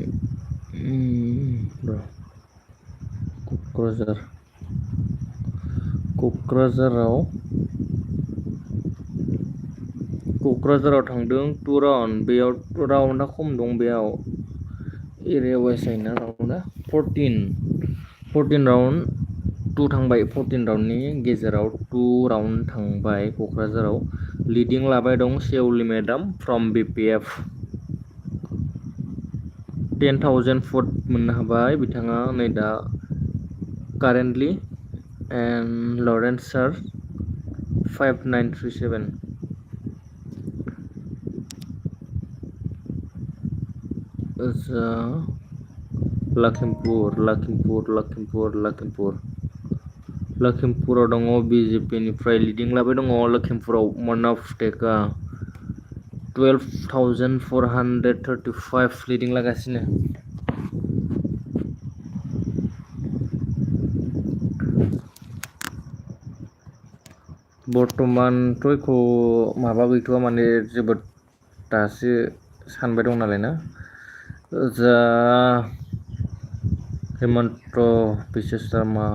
र' क'क्राझाराव थांदों 2 राउन्ड बेयाव राउन्डआ खम दं बेयाव एरिया वाइज जायोना राउन्डआ 14 राउन्ड 2 थांबाय 14 राउन्डनि गेजेराव 2 राउन्ड थांबाय क'क्राझाराव लिडिं लाबाय दं सेवलि मेडाम फ्रम BPF 10,000 भट मोननो हाबाय बिथाङा नै दा कारेन्टलि एन्ड लरेन्स सार 5937 लखिमपुराव दङ BJP निफ्राय लिडिं लाबाय दङ लखिमपुराव मनफ टेका 12,435 लिडिं लागासिनो बर्तमानथ' एख' माबा गैथ'आ माने जोबोद दासो सानबाय दं नालाय ना Himanta Biswa Sarma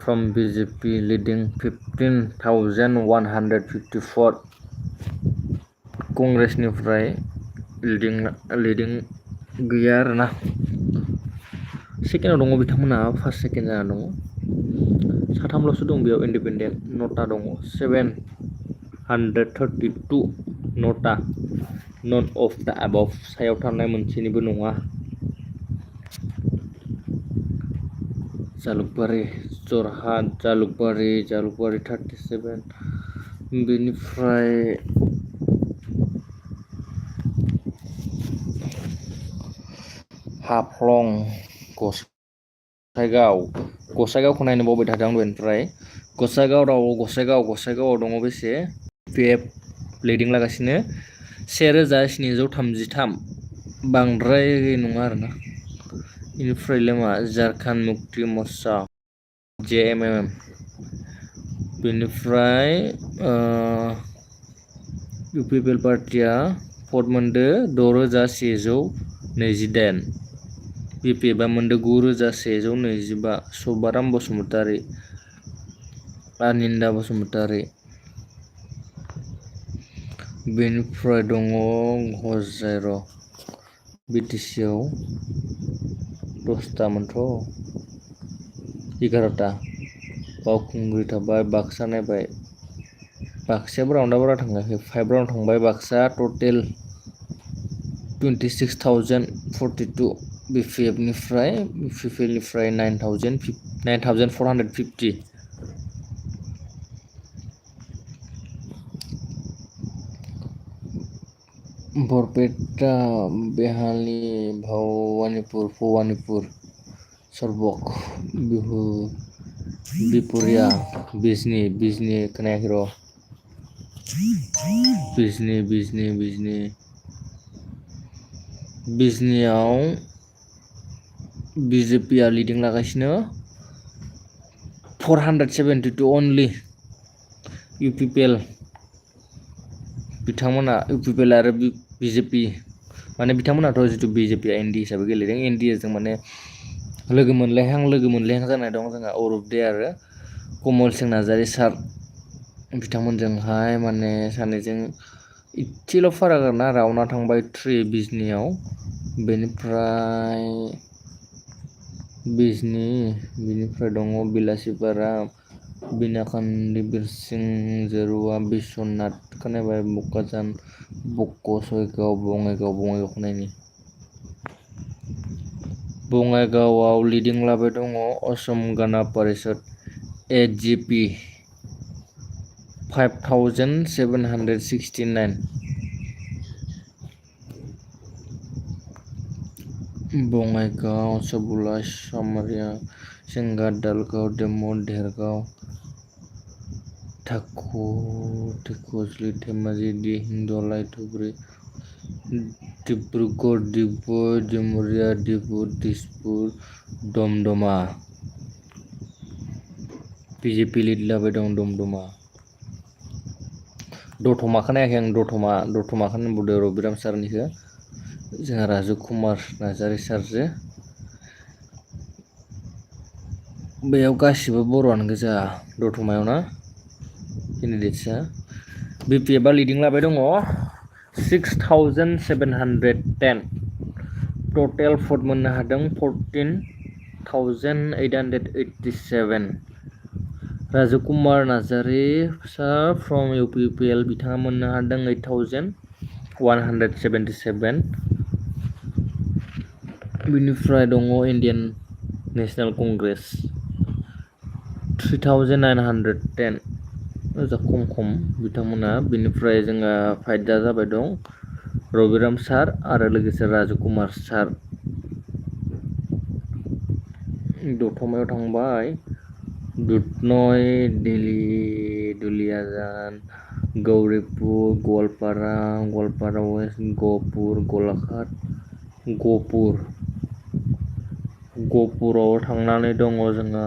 from BJP leading 15,154 कंग्रेसनिफ्राय लिडिं गैया आरोना सेकेन्डआव दङ बिथांमोना फार्स्ट सेकेन्ड जाना दङ साथामल'सो दं बेयाव इन्डिपेन्डेन्ट नटा दङ 732 नटा नन अफ द एबभ सायाव थानाय मोनसेनिबो नङा जालुकबारि जरहाट जालुकबारि 37 बेनिफ्राय हाफ्लं गसाइगावखौ नायनो बावबाय थादों आं बेनिफ्राय गसाइगावआव दङ बेसे PF लिडिं लागासिनो 1733 बांद्राय नङा आरोना बेनिफ्रायलाय मा झारखन्ड मुक्ति मोर्चा JMM बेनिफ्राय UPPL पार्टिया भट मोनदो 6,128 BPFआ मोनदो 9,125 सबाराम बसुमतारी आनिन्दा बसुमतारी बेनिफ्राय दङ हजायर BTC आव 10थामोनथ' 11टा बावखुंग्रि थाबाय बाक्सा नायबाय बाक्सायाबो राउन्डआ बारा थाङाखै 5 राउन्ड थांबाय बाक्सा टटेल 26,042 BPF निफ्राय 9,450 बरपेटा बेहाली भवानीपुर सरबक बिपुरिया बिजनी खोनायाखै र' बिजनीआव BJPआ लिडिं लागासिनो 472 अनलि UPPL बिथांमोना UPPL आरो BJP माने बिथांमोनाथ' जितु BJP ND हिसाबै गेलेदों NDजों माने लोगो मोनलायहां जानाय दं जोंहा अरुप दे आरो कमल सिं नार्जारी सार बिथांमोनजोंहाय माने सानैजों इसेल' फाराग आरोना राउन्डआ थांबाय 3 बिजनीआव बेनिफ्राय दङ Bilasipara Binakandi Birsing Zerua Biswanath Kanebay Bukajan Bukko Soigao Bongaigaw khnaini Bongaigawaw leading labai dongo Assam Gana Parishad AGP 5769 Bongaigaw Sabula Samaria Singha Dalgaw Demo Dhergaw Thakuzli Dhemaji Hindolai Dhubri Dibrugarh Digboi Dimuria Dispur Domdoma BJP lead labai dong Domdoma Dotoma खोनायाखै आं दतमा खोनो बुंदों रबिराम सारनिखौ जोंहा राजु कुमार नार्जारि सारजो बेयाव गासिबो बर'आनो गोजा दतमायाव ना केन्डिडेट्सआ बिपिएफआ लिडिं लाबाय दङ 6710 टटेल भट मोननो हादों 14887 राजु कुमार नार्जारि सार फ्रम इउपिपिएल बिथाङा मोननो हादों 8177 बिनिफ्राय दङ इन्डियान नेशनेल कंग्रेस 3910 जा खम बिथांमोना बिनिफ्राय जोंहा फाइदा जाबाय दं रबिराम सार आरो लोगोसे राजु कुमार सार दतमायाव थांबाय दुधनय दुलियाजान गौरीपुर गवालपारा वेस्ट गहपुर गलाघाट गहपुराव थांनानै दङ जोंहा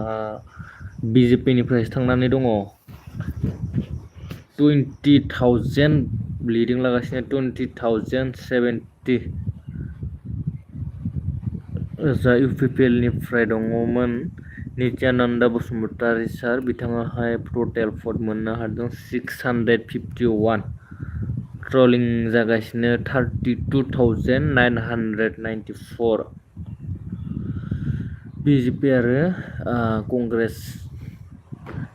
BJP निफ्रायसो थांनानै दङ 20,000 लिडिं लागासिनो 20,070 जा इउपिपिएल निफ्राय दङमोन नित्यानन्दा बसुमतारी सार बिथाङाहाय टटेल भट मोननो हादों 651 ट्रलिं जागासिनो 32,994 BJP आरो कंग्रेस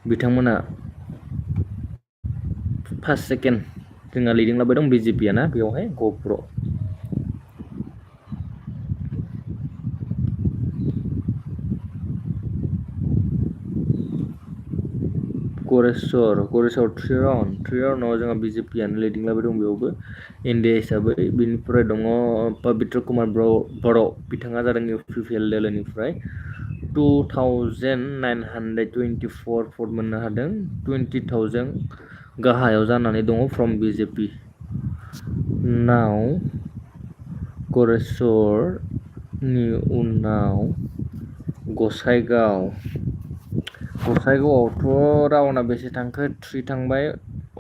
बिथांमोना फार्स्ट सेकेन्ड जोंहा लिडिं लाबाय दं BJP ना बेयावहाय गहपुराव गरेस्वर 3 राउन्डआव जोंहा BJP आनो लिडिं लाबाय दं बेयावबो इन्डिया हिसाबै बिनिफ्राय दङ पबित्र कुमार बर' बिथाङा जादों इउपिपिएल दिल्लीनिफ्राय 2924 भट मोननो हादों 20,000 गाहायाव जानानै दङ फ्रम BJP नाव गरेस्वरनि उनाव गसाइगावआवथ' राउन्डआ बेसे थांखो 3 थांबाय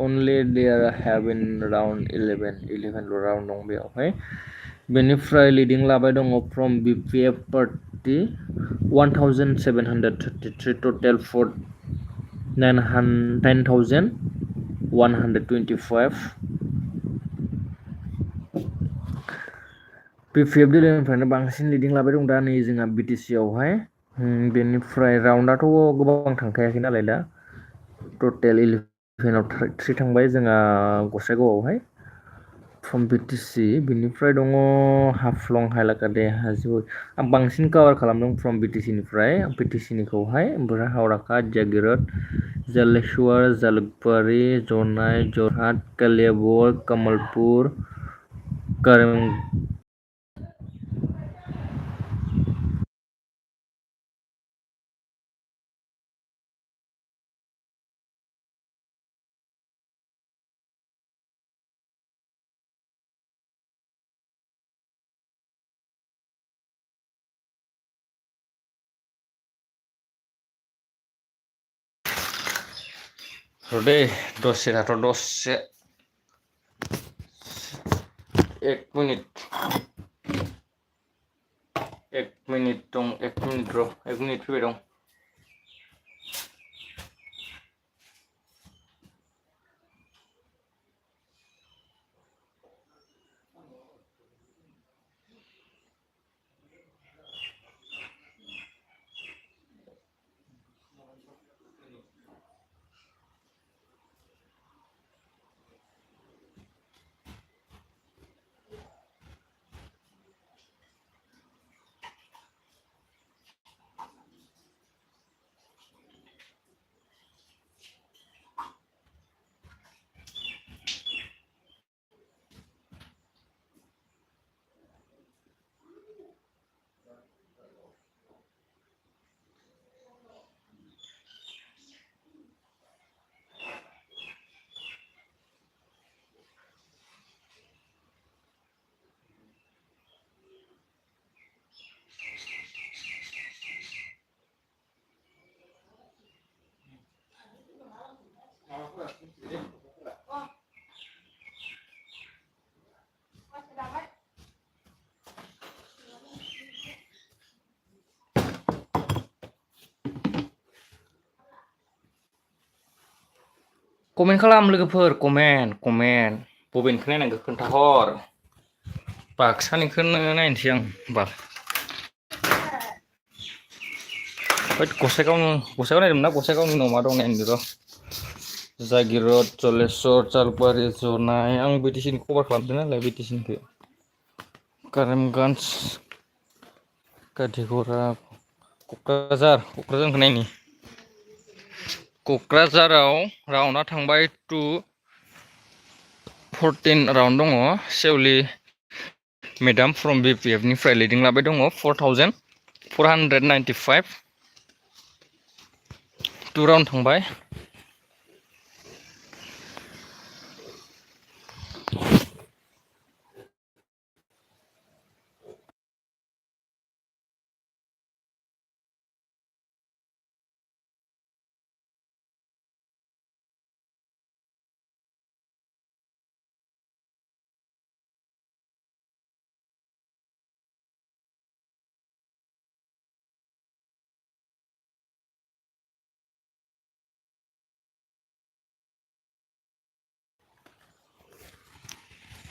only there have been round 11 round दं बेयावहाय बेनिफ्राय लिडिं लाबाय दङ from BPF party 1733 total vote 9,125 BPF दिल्लीनिफ्रायनो बांसिन लिडिं लाबाय दं दा नै जोंहा BTC आवहाय बेनिफ्राय राउन्डआथ' गोबां थांखायाखै नालाय दा टटेल 11आव 3 थांबाय जोंहा गसाइगावआवहाय फ्रम BTC बिनिफ्राय दङ हाफ्लं हाइलाकान्दि हाजो आं बांसिन कभार खालामदों फ्रम BTCनिफ्राय BTCनिखौहाय ओमफ्राय हावराघाट जागिरद जलेश्वर जालुकबारि जनाय जरहाट कलियाबर कमलपुर दे दसे एक मिनिट फैबाय दं कमेन्ट खालाम लोगोफोर कमेन्ट बबेनिखौ नायनांगौ खोन्थाहर बाक्सानिखौनो नायनोसै आं होमबा गसाइगाव नायदोंमोन ना गसाइगावनि उनाव मा दं नायनो र' जागिरद जलेस्वर जालुकबारि जनाय आं BTC नि कभार खालामदों नालाय BTC निखौ करिमगन्ज काथिगरा क'क्राझारखौ नायनि क'क्राझाराव राउन्डआ थांबाय 14 राउन्ड दङ सेवलि मेडाम फ्रम BPF निफ्राय लिडिं लाबाय दङ 4495 2 राउन्ड थांबाय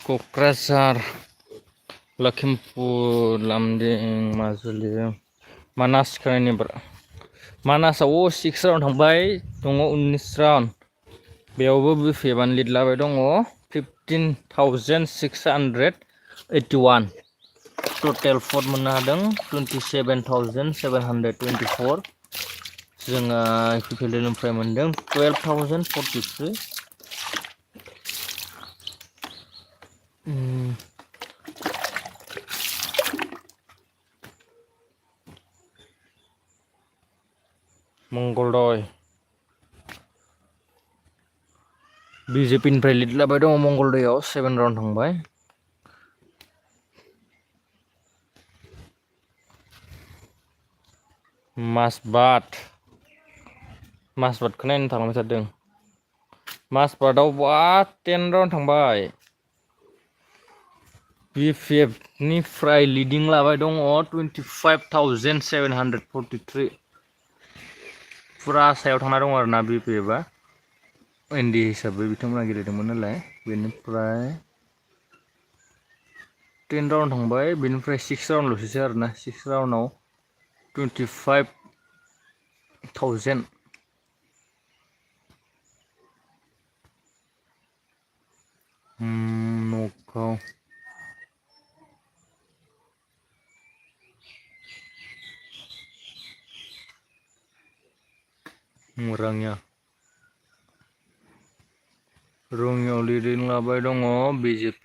क'क्राझार लखिमपुर लामदिं माजुलि मानासखौ नायनि मानासाव 6 राउन्ड थांबाय दङ 19 राउन्ड बेयावबो BPF-आनो लिड लाबाय दङ 15,681 टटेल भट मोननो हादों 27,724 जोङो इकुइपेलेन्टनिफ्राय मोनदों 12,043 मंगलदय BJP-निफ्राय लिड लाबाय दङ मंगलदैयाव 7 राउन्ड थांबाय मासबादखौ नायनो थांबाय थादों मासबादाव 10 राउन्ड थांबाय BPF-निफ्राय लिडिं लाबाय दङ 25,743 फुरा सायाव थांना दङ आरोना BPF-आ ND हिसाबै बिथांमोना गेलेदोंमोन नालाय बेनिफ्राय 10 राउन्ड थांबाय बेनिफ्राय 6 राउन्डल'सै आरोना 6 राउन्डआव 25,000 न'गाव रङियाव लिडिं लाबाय दङ BJP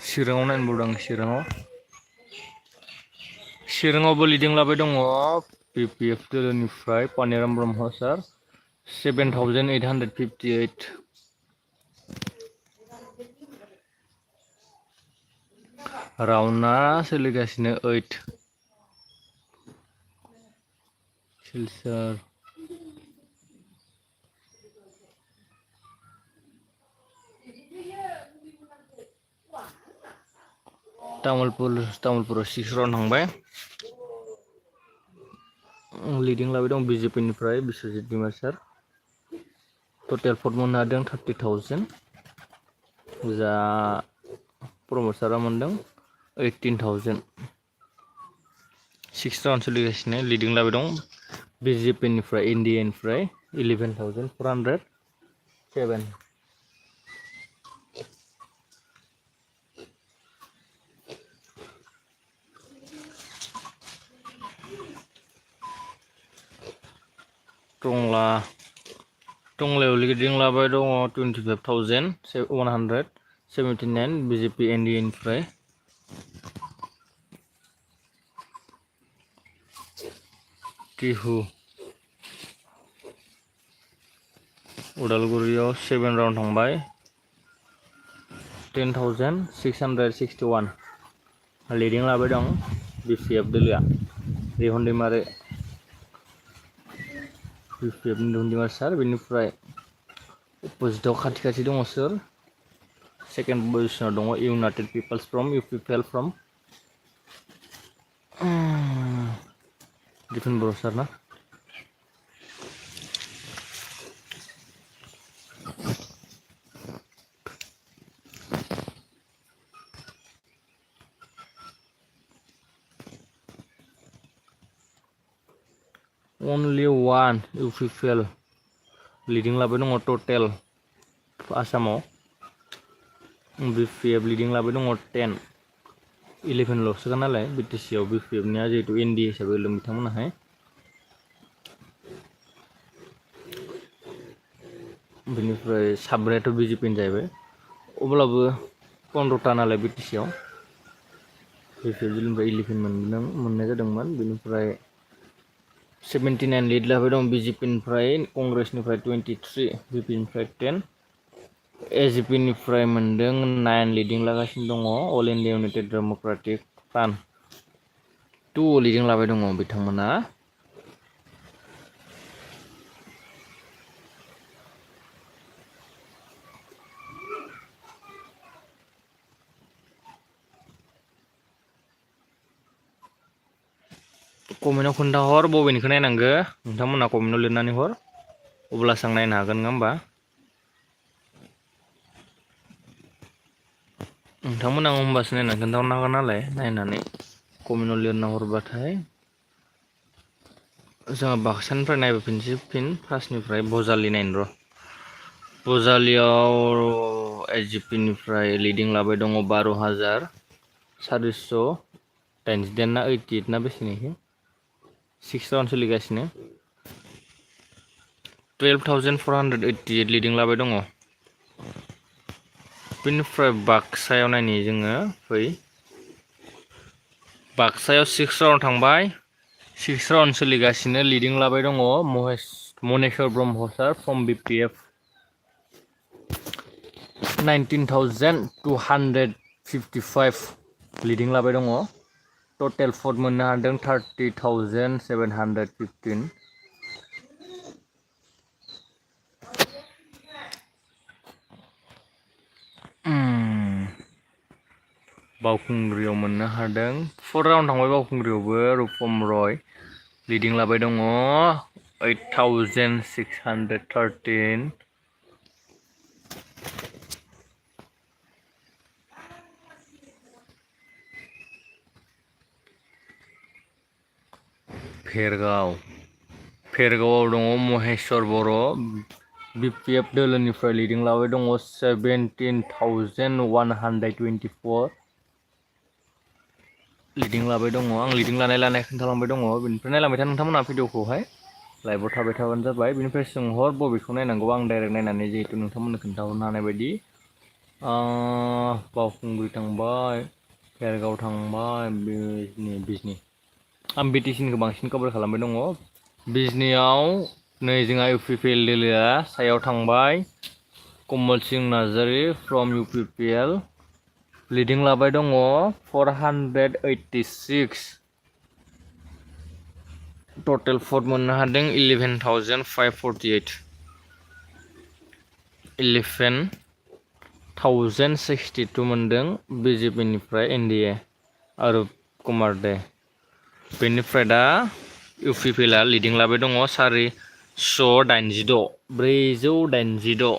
चिराङाव नायनोबावदों आं चिराङावबो लिडिं लाबाय दङ BPF दोलोनिफ्राय पानिराम ब्रह्म सार 7,858 राउन्डआ सोलिगासिनो 8 सिलचर तामुलपुराव 6 राउन्ड थांबाय लिडिं लाबाय दं BJP-निफ्राय बिश्वजित डिमासार टटेल भट मोननो हादों 30,000 जा प्रमद सारा मोनदों 18,000 6 राउन्ड सोलिगासिनो लिडिं लाबाय दं BJP-निफ्राय इन्डियानिफ्राय 11,407 टंलायाव लिडिं लाबाय दङ 25,179 BJP NDA-निफ्राय टिहु उदालगुरियाव 7 राउन्ड थांबाय 10,661 लिडिं लाबाय दं BPF दोलोआ रिहन दैमारि BPF नि दंदिमा सार बेनिफ्राय अपोजिटआव खाथि दङ सोर सेकेन्ड पजिशनाव दङ united peoples from UPPL from Dipen Boro' सार ना only one UPPL leading लाबाय दङ टटेल आसामाव BPF leading लाबाय दङ 10 11 ल'सो नालाय BTC आव BPF निया जिहेतु NDA हिसाबै बिथांमोनाहाय बेनिफ्राय साब्रैयाथ' BJP नि जाहैबाय अब्लाबो 15टा नालाय BTC आव BPF निफ्राय 11 मोननाय जादोंमोन बेनिफ्राय 79 लिड लाबाय दं BJP निफ्राय कंग्रेसनिफ्राय 23 BP निफ्राय 10 AGP निफ्राय मोनदों 9 लिडिं लागासिनो दङ all India united democratic front 2 leading लाबाय दङ बिथांमोना कमेन्टआव खोन्थाहर बबेनिखौ नायनांगो नोंथांमोना कमेन्टआव लिरनानै हर अब्लासो आं नायनो हागोन नङा होमबा नोंथांमोना होमबासो नायनानै खोन्थाहरनो हागोन नालाय नायनानै कमेन्टआव लिरना हरबाथाय जोंहा बाक्सानिफ्राय नायबोफिनसै फिन फार्स्टनिफ्राय बजालि नायनो र' बजालियाव AGP निफ्राय लिडिं लाबाय दङ 12,488 ना 88 ना बेसेनिखि 6 राउन्ड सोलिगासिनो 12,488 लिडिं लाबाय दङ बेनिफ्राय बाक्सायाव नायनि जोङो फै बाक्सायाव 6 राउन्ड थांबाय 6 राउन्ड सोलिगासिनो लिडिं लाबाय दङ मनेश्वर ब्रह्म सार फ्रम BPF 19,255 लिडिं लाबाय दङ टटेल भट मोननो हादों 30,715 बावखुंग्रियाव मोननो हादों 4 राउन्ड थांबाय बावखुंग्रियावबो रुपम रय लिडिं लाबाय दङ 8,613 भेरगावआव दङ महेश्वर बर' BPF दोलोनिफ्राय लिडिं लाबाय दङ 17,124 लिडिं लाबाय दङ आं लिडिं लानाय खोन्थालांबाय दङ बेनिफ्राय नायलांबाय था नोंथांमोना भिडिअखौहाय लाइभआव थाबाय थाबानो जाबाय बेनिफ्राय सोंहर बबेखौ नायनांगौ आं डाइरेक्ट नायनानै जिहेतु नोंथांमोननो खोन्थाहरनो हानाय बायदि बावखुंग्रि थांबाय भेरगाव थांबाय बिजनि आं BTC निखौ बांसिन कभार खालामबाय दङ बिजनियाव नै जोंहा UPPL दोलोआ सायाव थांबाय Kamal Singh Narzary from UPPL leading लाबाय दङ 486 टटेल भट मोननो हादों 11,548 11,062 मोनदों BJP निफ्राय NDA आरुप कुमार दे बेनिफ्राय दा UPPL आ लिडिं लाबाय दङ 486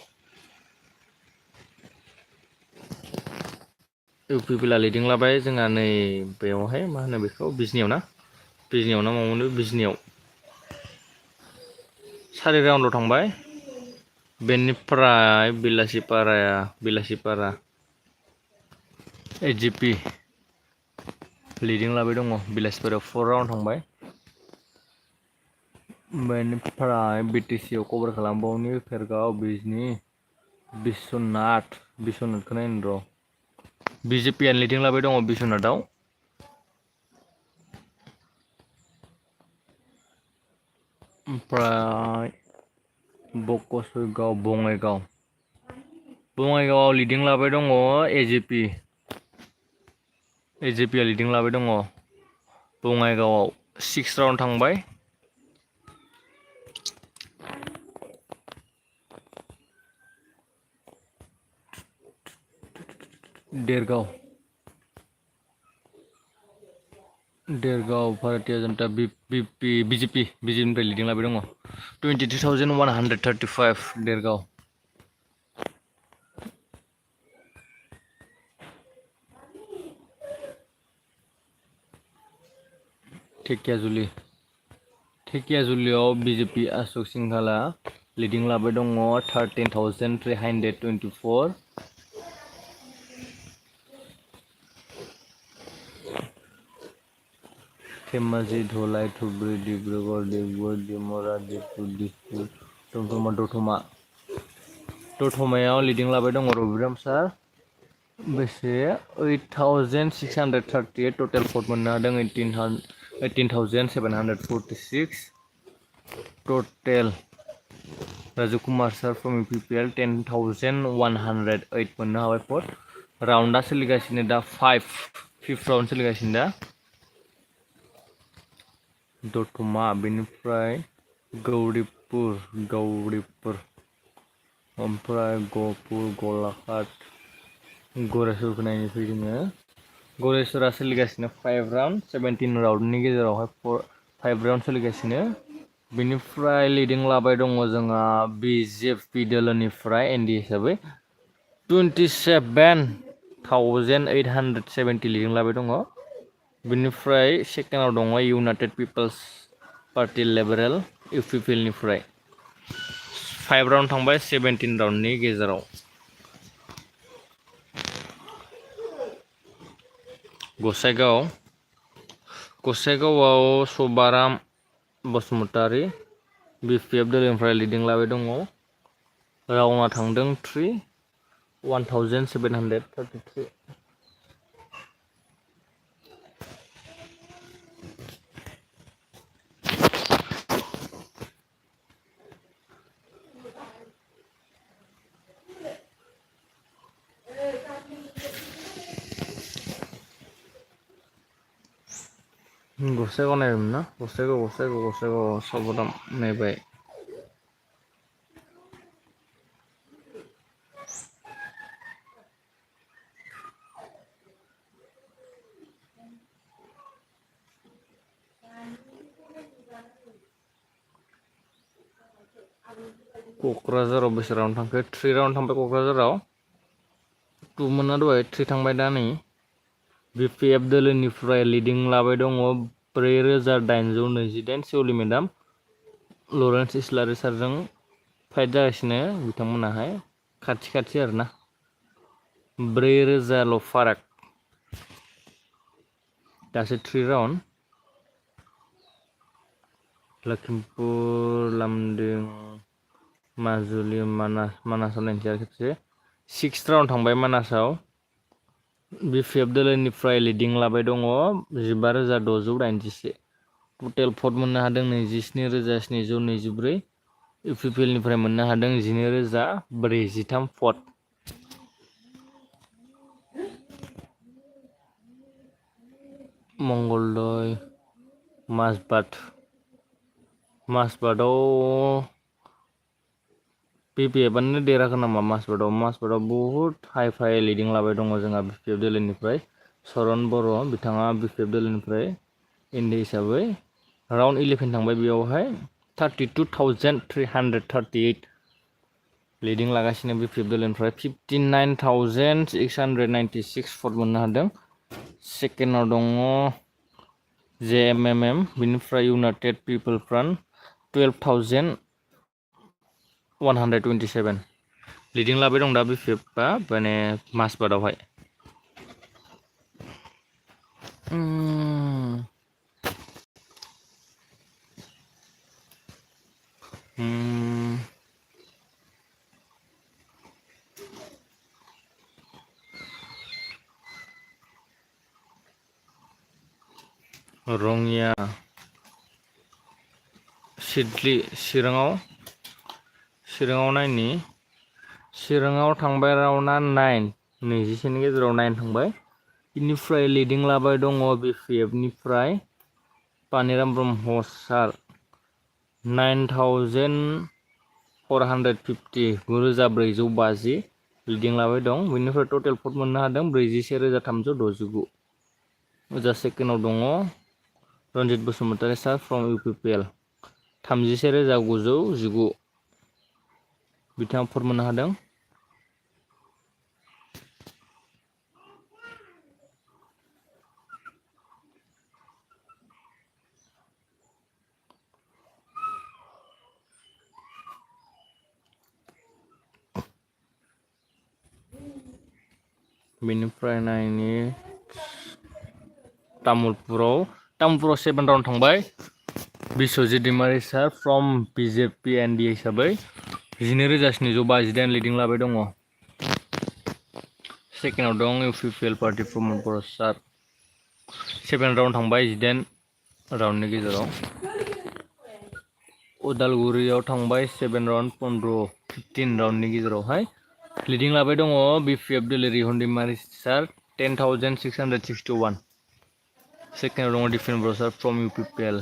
UPPL आ लिडिं लाबाय जोंहा नै बेयावहाय मा होनो बेखौ बिजनियाव ना मावनो बिजनियाव 4 राउन्डआव थांबाय बेनिफ्राय बिलासिपारा AGP लिडिं लाबाय दङ बिलासिपारायाव 4 राउन्ड थांबाय बेनिफ्राय BTC आव कभार खालामबावनि भेरगाव बिजनि बिश्वनाथखौ नायनो र' BJP आ लिडिं लाबाय दङ बिश्वनाथआव ओमफ्राय बकसगाव बङाइगावआव लिडिं लाबाय दङ AGP आ लिडिं लाबाय दङ बङाइगावआव 6 राउन्ड थांबाय देरगाव भारतीय जनता BJP निफ्राय लिडिं लाबाय दङ 22,135 देरगाव धेकियाजुलियाव BJP अशोक सिंहाला लिडिं लाबाय दङ 13,324 धेमाजि धलाई धुबुरी डिब्रुगड़ डिगबई डिमरा दिसपुर दतमायाव लिडिं लाबाय दङ रबिराम सार बेसे 8,638 टोटेल भट मोननो हादों 18,746 total Raju Kumar sir from UPPL 10,108 मोननो हाबाय भट राउन्डआ सोलिगासिनो दा 5th राउन्ड सोलिगासिनो दा दतमा बेनिफ्राय गौरीपुर ओमफ्राय गहपुर गलाघाट गरेस्वरखौ नायनो फैदोङो गरेस्वरा सोलिगासिनो 5 राउन्ड 17 राउन्डनि गेजेरावहाय 5 राउन्ड सोलिगासिनो बेनिफ्राय लिडिं लाबाय दङ जोंहा BJP दोलोनिफ्राय ND हिसाबै 27,870 लिडिं लाबाय दङ बेनिफ्राय सेकेन्डआव दङ united peoples party liberal UPPL निफ्राय 5 राउन्ड थांबाय 17 राउन्डनि गेजेराव गसाइगावआव सबाराम बसुमतारी BPF दोलोनिफ्राय लिडिं लाबाय दङ राउन्डआ थांदों 1,733 गसाइगाव नायबायमोन ना गसाइगाव सबाराम नायबाय क'क्राझाराव बेसे राउन्ड थांखो 3 राउन्ड थांबाय क'क्राझाराव 2 मोनना दहाय 3 थांबाय दा नै BPF दोलोनिफ्राय लिडिं लाबाय दङ 4,828 सेवली मेडाम लरेन्स इस्लारि सारजों फाइट जागासिनो बिथांमोनाहाय खाथि आरोना 4,000ल' फाराग दासो 3 राउन्ड लखिमपुर लामदिं माजुलि मानासाव नायनोसै आरो खेबसे 6th राउन्ड थांबाय मानासाव BPF दोलोनिफ्राय लिडिं लाबाय दङ 15,681 टोटेल भट मोननो हादों 27,724 UPPL निफ्राय मोननो हादों 12,043 भट मंगलदै माजबाटआव BPF-आनो देराखै नामा माजबाटआव बहुत हाइ फाइ लिडिं लाबाय दङ जोंहा BPF दोलोनिफ्राय सरन बर' बिथाङा BPF दोलोनिफ्राय ND हिसाबै राउन्ड 11 थांबाय बेयावहाय 32,338 लिडिं लागासिनो BPF दोलोनिफ्राय 59,696 भट मोननो हादों सेकेन्डआव दङ JMMM बिनिफ्राय इउनाइटेड पिपल फ्रन्ट 12,127 लिडिं लाबाय दं दा BPF-आ माने माजबाटआवहाय रङिया सिडली चिराङाव नायनि चिराङाव थांबाय राउन्डआ 9 21 नि गेजेराव 9 थांबाय बेनिफ्राय लिडिं लाबाय दङ BPF-निफ्राय पानिराम ब्रह्म सार 9,450 9,450 लिडिं लाबाय दं। बेनिफ्राय टटेल भट मोननो हादों 41,369। जा सेकेन्डआव दङ रन्जित बसुमतारी सार फ्रम UPPL 31,919 बिथाङा भट मोननो हादों। बेनिफ्राय नायनि तामुलपुराव 7 राउन्ड थांबाय। बिश्वजित दैमारि सार फ्रम BJP ND हिसाबै 12,758 लिडिं लाबाय दङ। सेकेन्डआव दं UPPL पार्टी प्रमद बर' सार 7 राउन्ड थांबाय 18 राउन्डनि गेजेराव। उदालगुरियाव थांबाय 7 राउन्ड 15 राउन्डनि गेजेरावहाय लिडिं लाबाय दङ BPF दोलो रिहन दैमारि सार 10,661। सेकेन्डआव दङ दिपेन बर' सार फ्रम UPPL।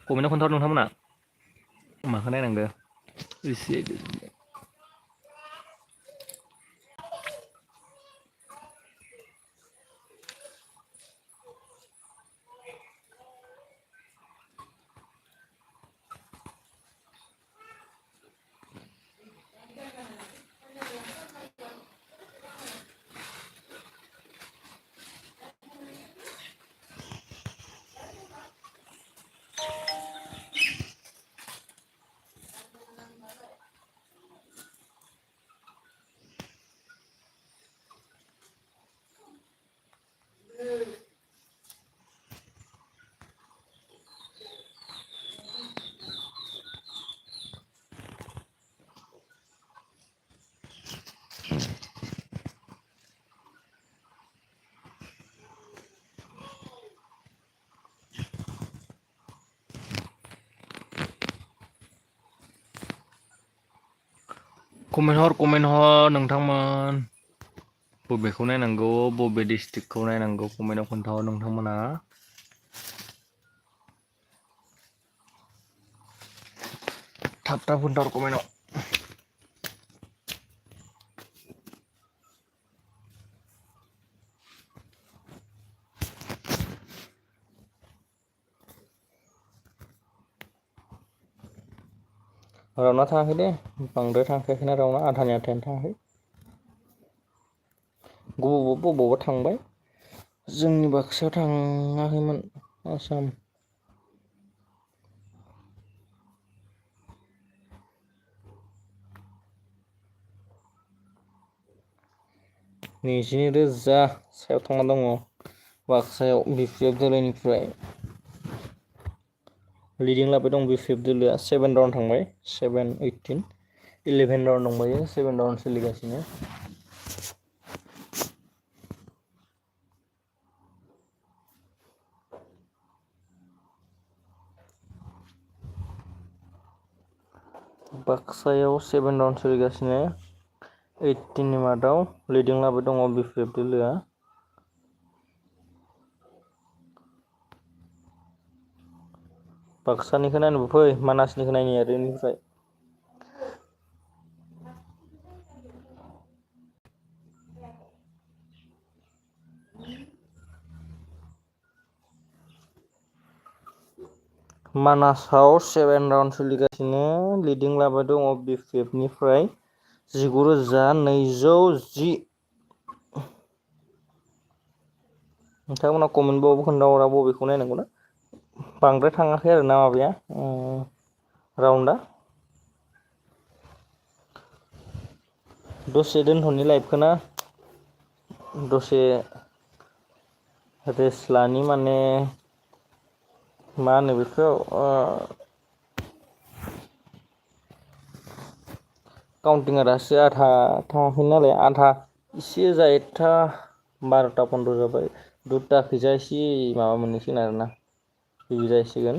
कमेन्टआव खोन्थाहर नोंथांमोना माखौ नायनांगो एसे। कमेन्ट हर नोंथांमोन बबेखौ नायनांगौ बबे डिस्ट्रिक्टखौ नायनांगौ कमेन्टआव खोन्थाहर नोंथांमोना। थाब खोन्थाहर कमेन्टआव। रावना थाङाखै दे बांद्राय थांखायाखैना रावना आधायानो थाङाखै। बबावबा थांबाय जोंनि बाक्सायाव थाङाखैमोन आसाम। $20,000 सायाव थांना दङ बाक्सायाव BPF दोलोनिफ्राय लिडिं लाबाय दं। BPF दोलोआ 7 राउन्ड थांबाय 7, 18, 11 राउन्ड दंबायो 7 राउन्ड सोलिगासिनो। बाक्सायाव 7 राउन्ड सोलिगासिनो 18नि मादाव लिडिं लाबाय दङ BPF दोलोआ। बाक्सानिखौ नायनोबो फै मानासनिखौ नायनि आरो बेनिफ्राय मानासाव 7 राउन्ड सोलिगासिनो लिडिं लाबाय दङ BPF निफ्राय 19,210। नोंथांमोना कमेन्ट बावबो खोन्थाहरा बबेखौ नायनांगौ ना। बांद्राय थाङाखै आरो ना माबाया राउन्डआ। दसे दोनथ'नि लाइभखौ ना दसे रेस्ट लानि माने मा होनो बेखौ काउन्टिंआ दासो आधा थाङाखै नालाय आधा एसे जायोथा 12टा 15 जाबाय 2टा खैजा एसे माबा मोननोसिगोन आरोना बिदि जाहैसिगोन।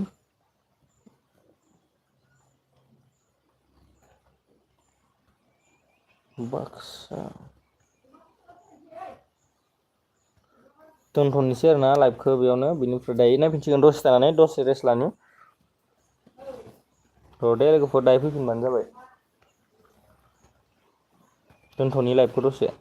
बाक्सा दोनथ'नोसै आरोना लाइभखौ बेयावनो बिनिफ्राय दायो नायफिनसिगोन दसे थानानै दसे रेस्ट लानो र' दे लोगोफोर दायो फैफिनबानो जाबाय दोनथ'नि लाइभखौ दसे